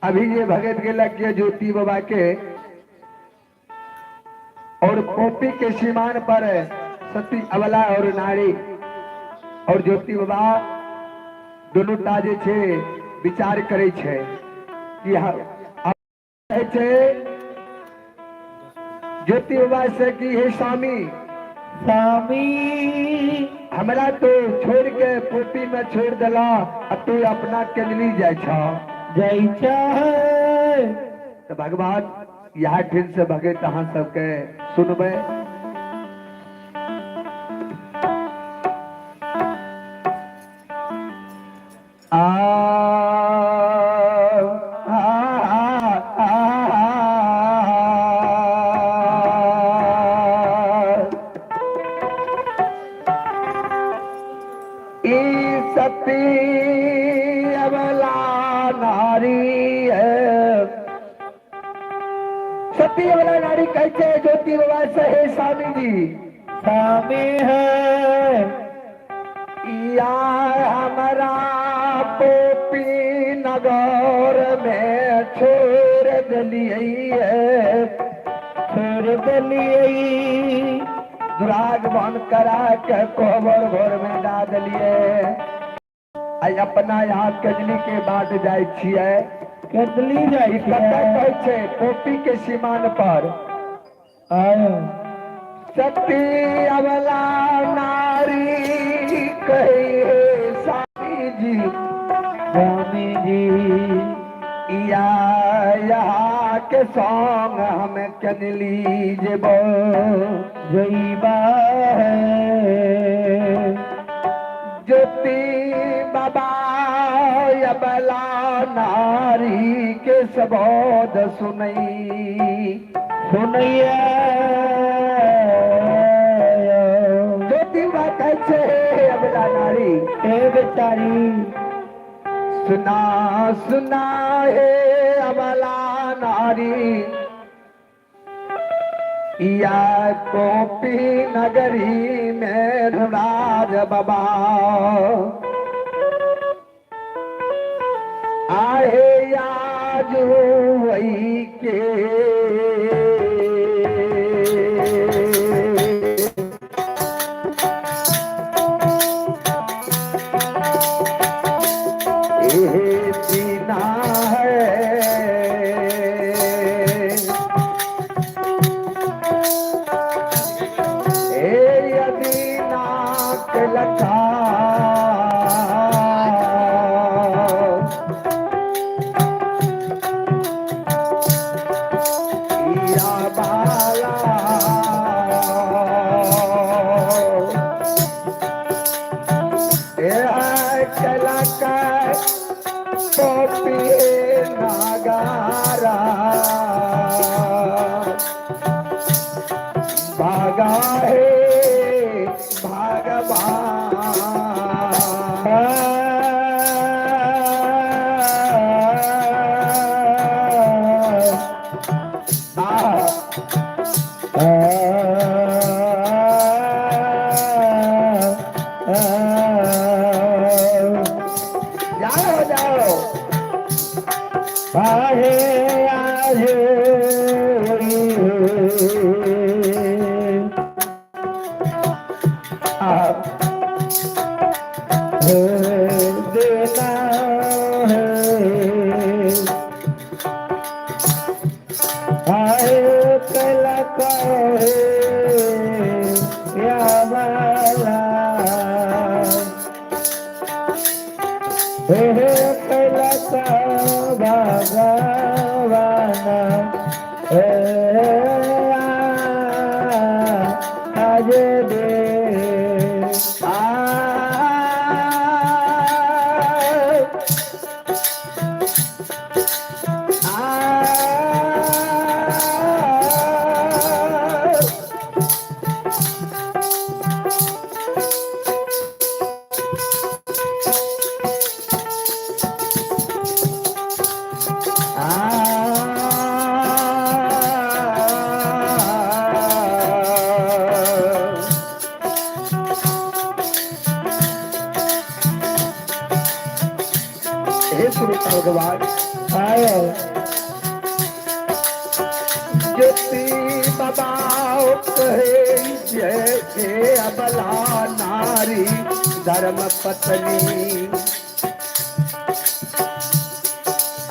[SPEAKER 3] अभी जे भगत गेलक ये ज्योति बाबा के और कॉपी के सीमान पर सती अबला और नारी और ज्योति बाबा दोनों टा जे छे विचार करे छे कि कहै छे ज्योति बाबा से कि हे स्वामी,
[SPEAKER 1] स्वामी
[SPEAKER 3] हमरा तो छोड़ के पोपी में छोड़ देला आ तू अपना केंदली जाय छ
[SPEAKER 1] जाइ छै।
[SPEAKER 3] तो भगवान यहाँ ठिन से भगत अहाँ सबके सुनबै। आ आ आ आ ई सती अबला नारी है। सती अबला नारी कहै छै ज्योति बाबा से हे स्वामी जी,
[SPEAKER 1] स्वामी है
[SPEAKER 3] या हमारा पोपी नगर में छोड़ दिलियै,
[SPEAKER 1] छोड़ देलियै।
[SPEAKER 3] दुरागमन करा के कोबर घर में डाल दिलियै। आई अपना यहाँ कजली के बाद जाय छियै।
[SPEAKER 1] केतली जाइ
[SPEAKER 3] ई कतऽ कहै छै? पोपी के सीमान पर।
[SPEAKER 1] आयो
[SPEAKER 3] सती अबला नारी कहे स्वामी जी,
[SPEAKER 1] स्वामी जी
[SPEAKER 3] या यहाँ के संग हम कनली जेबो
[SPEAKER 1] जइबा है।
[SPEAKER 3] ज्योति बाबा अबला नारी के सबोद सुनई
[SPEAKER 1] सुनैया।
[SPEAKER 3] ज्योति बाबा कहै छै अबला नारी,
[SPEAKER 1] ए बेचारी
[SPEAKER 3] सुना सुना हे अबला नारी, या कोपी नगरी में धुराज बाबा आहे आज वही के ये दीना है। ए यदीना के लखा या बाला ए कलका पोपी नागारा भागा हे भगवान। जाओ जाओ
[SPEAKER 1] आहे आज देना है। आए कला कहे या वाला हे कैला भगवान हे आज दे
[SPEAKER 3] आ आ। भगवान ज्योति बाबा कहे जय हे अबला नारी धर्म पत्नी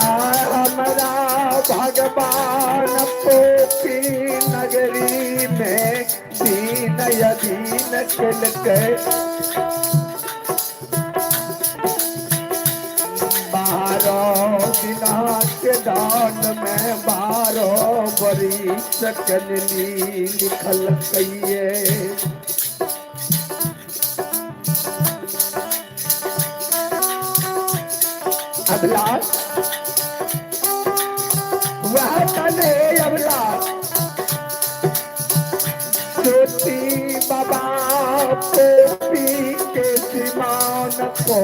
[SPEAKER 3] आ हमरा भगवान पोपी नगरी में दीन अधीन केलकै बारह दिना के दान में 12 बरिस कननी लिखल कहिए। अबला वह तने अबला ज्योति बाबा पोपी के सीमान को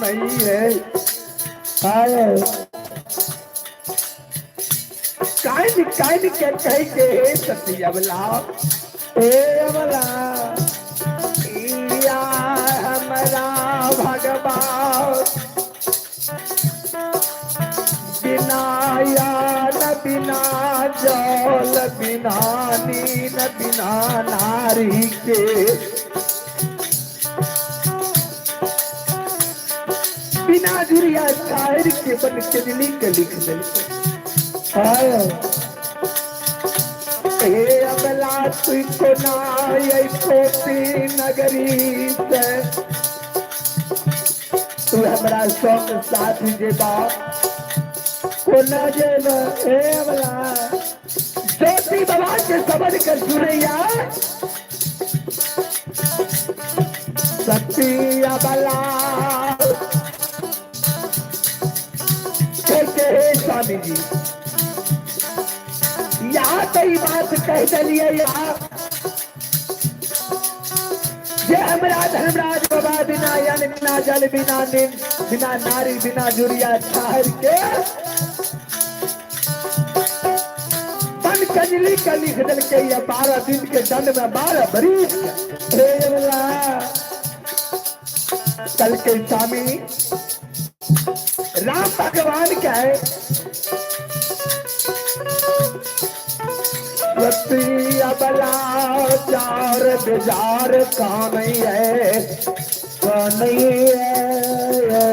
[SPEAKER 3] नहीं है। कान कान के कह के हे सती अबला हे अबला या हमरा भगवान बिना यान बिना जल बिना नीन बिना नारी के बिना जुरिया शायर के बन के दिली के लिख दिल हे अबला तू को ना पोती नगरी से तू हमरा संग साथ जेबा कोना जेबा हे अबला ज्योति बाबा के समझ कर सुनैया सती अबला कहते हैं स्वामी जी यहाँ तो ई बात कह दिलिए यहाँ जे हमरा धर्मराज बाबा बिना यन बिना जल बिना नींद बिना नारी बिना जुरिया छाहर के बन कजली के लिख दिल के ये 12 दिन के दंड में 12 बरिस हे अल्लाह। कल के स्वामी राम भगवान क्या है सती अबला चार बिजार कौन है कौन है।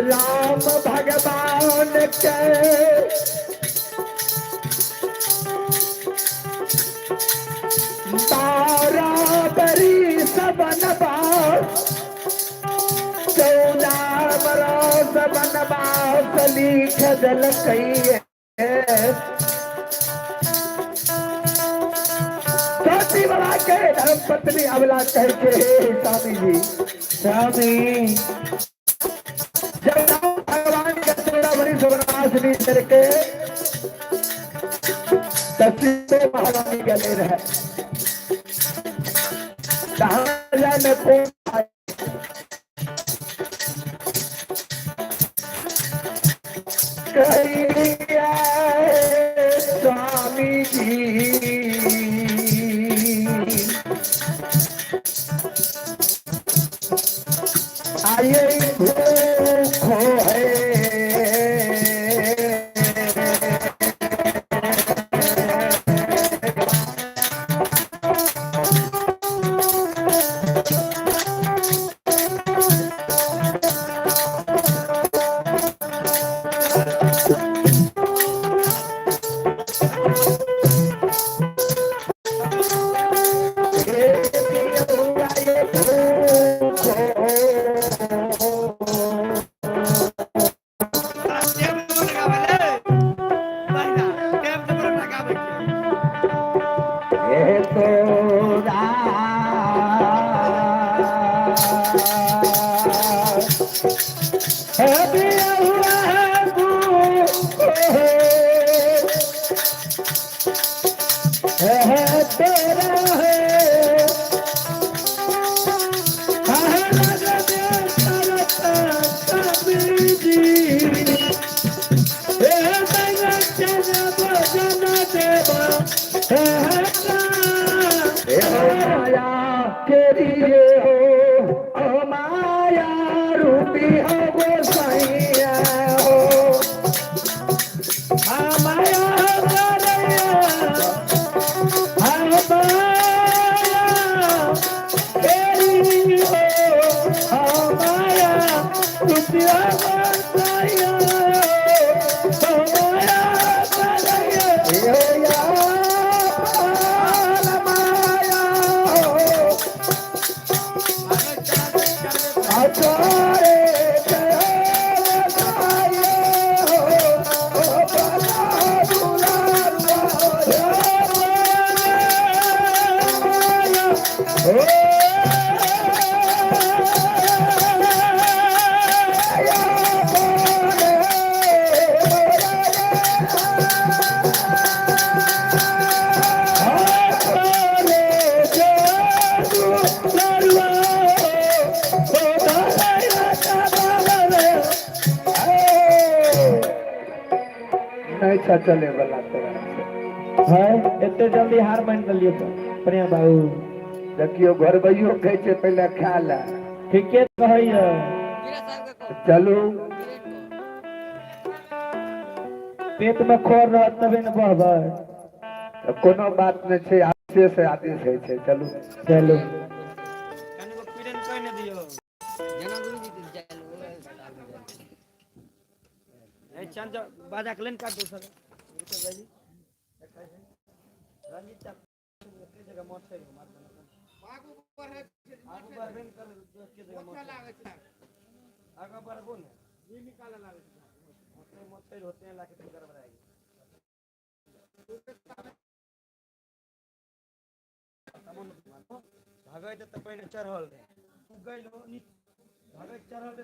[SPEAKER 3] राम भगवान के बारह बरिस बनवास 14 बरस बनवास लिख दिलकै। चौथी बाबा के धर्म पत्नी अबला कह के स्वामी जी स्वामी जब राम भगवान के 14 बरिस बनवास नहीं करके तस्वीर महारानी गले रहे में कौन स्वामी जी आइए भूखो है
[SPEAKER 1] है दिया हुआ है है तेरा है
[SPEAKER 3] माया के लिए हो ओ माया रूपी हो गोसाइया हो। हे या पाल माया हो आचारे नहीं छा चले वाला तोरा
[SPEAKER 1] है एते जल्दी हार मान लेलियै तऽ प्रिया बाबू।
[SPEAKER 3] देखियो घरबैयो कहै छै पहिले खा ले।
[SPEAKER 1] ठीके कहैया।
[SPEAKER 3] चलू।
[SPEAKER 1] पेट में खोर रहत तबे ने बहबै।
[SPEAKER 3] तऽ कोनो बात नहि छै, आदेश से आदेश होइ छै। चलू।
[SPEAKER 1] चलू।
[SPEAKER 4] कनिको पीरन कहि ने दियौ। ए चंद बाजा के लेन काट दो सर। रुको भाई, रंजीत चा एक जगह मोट है मार देना। आगू बढ़े, आगू बढ़बे ने कर, के जगह मोट लागै छै। आगू बढ़बो ने ई निकाले लागै छै। मोट होते हैं लाके तो गड़बड़ाएगी। भागैत तऽ पहिने चढ़ल रहै, गइल हो नी भागैत चढ़ल रहै।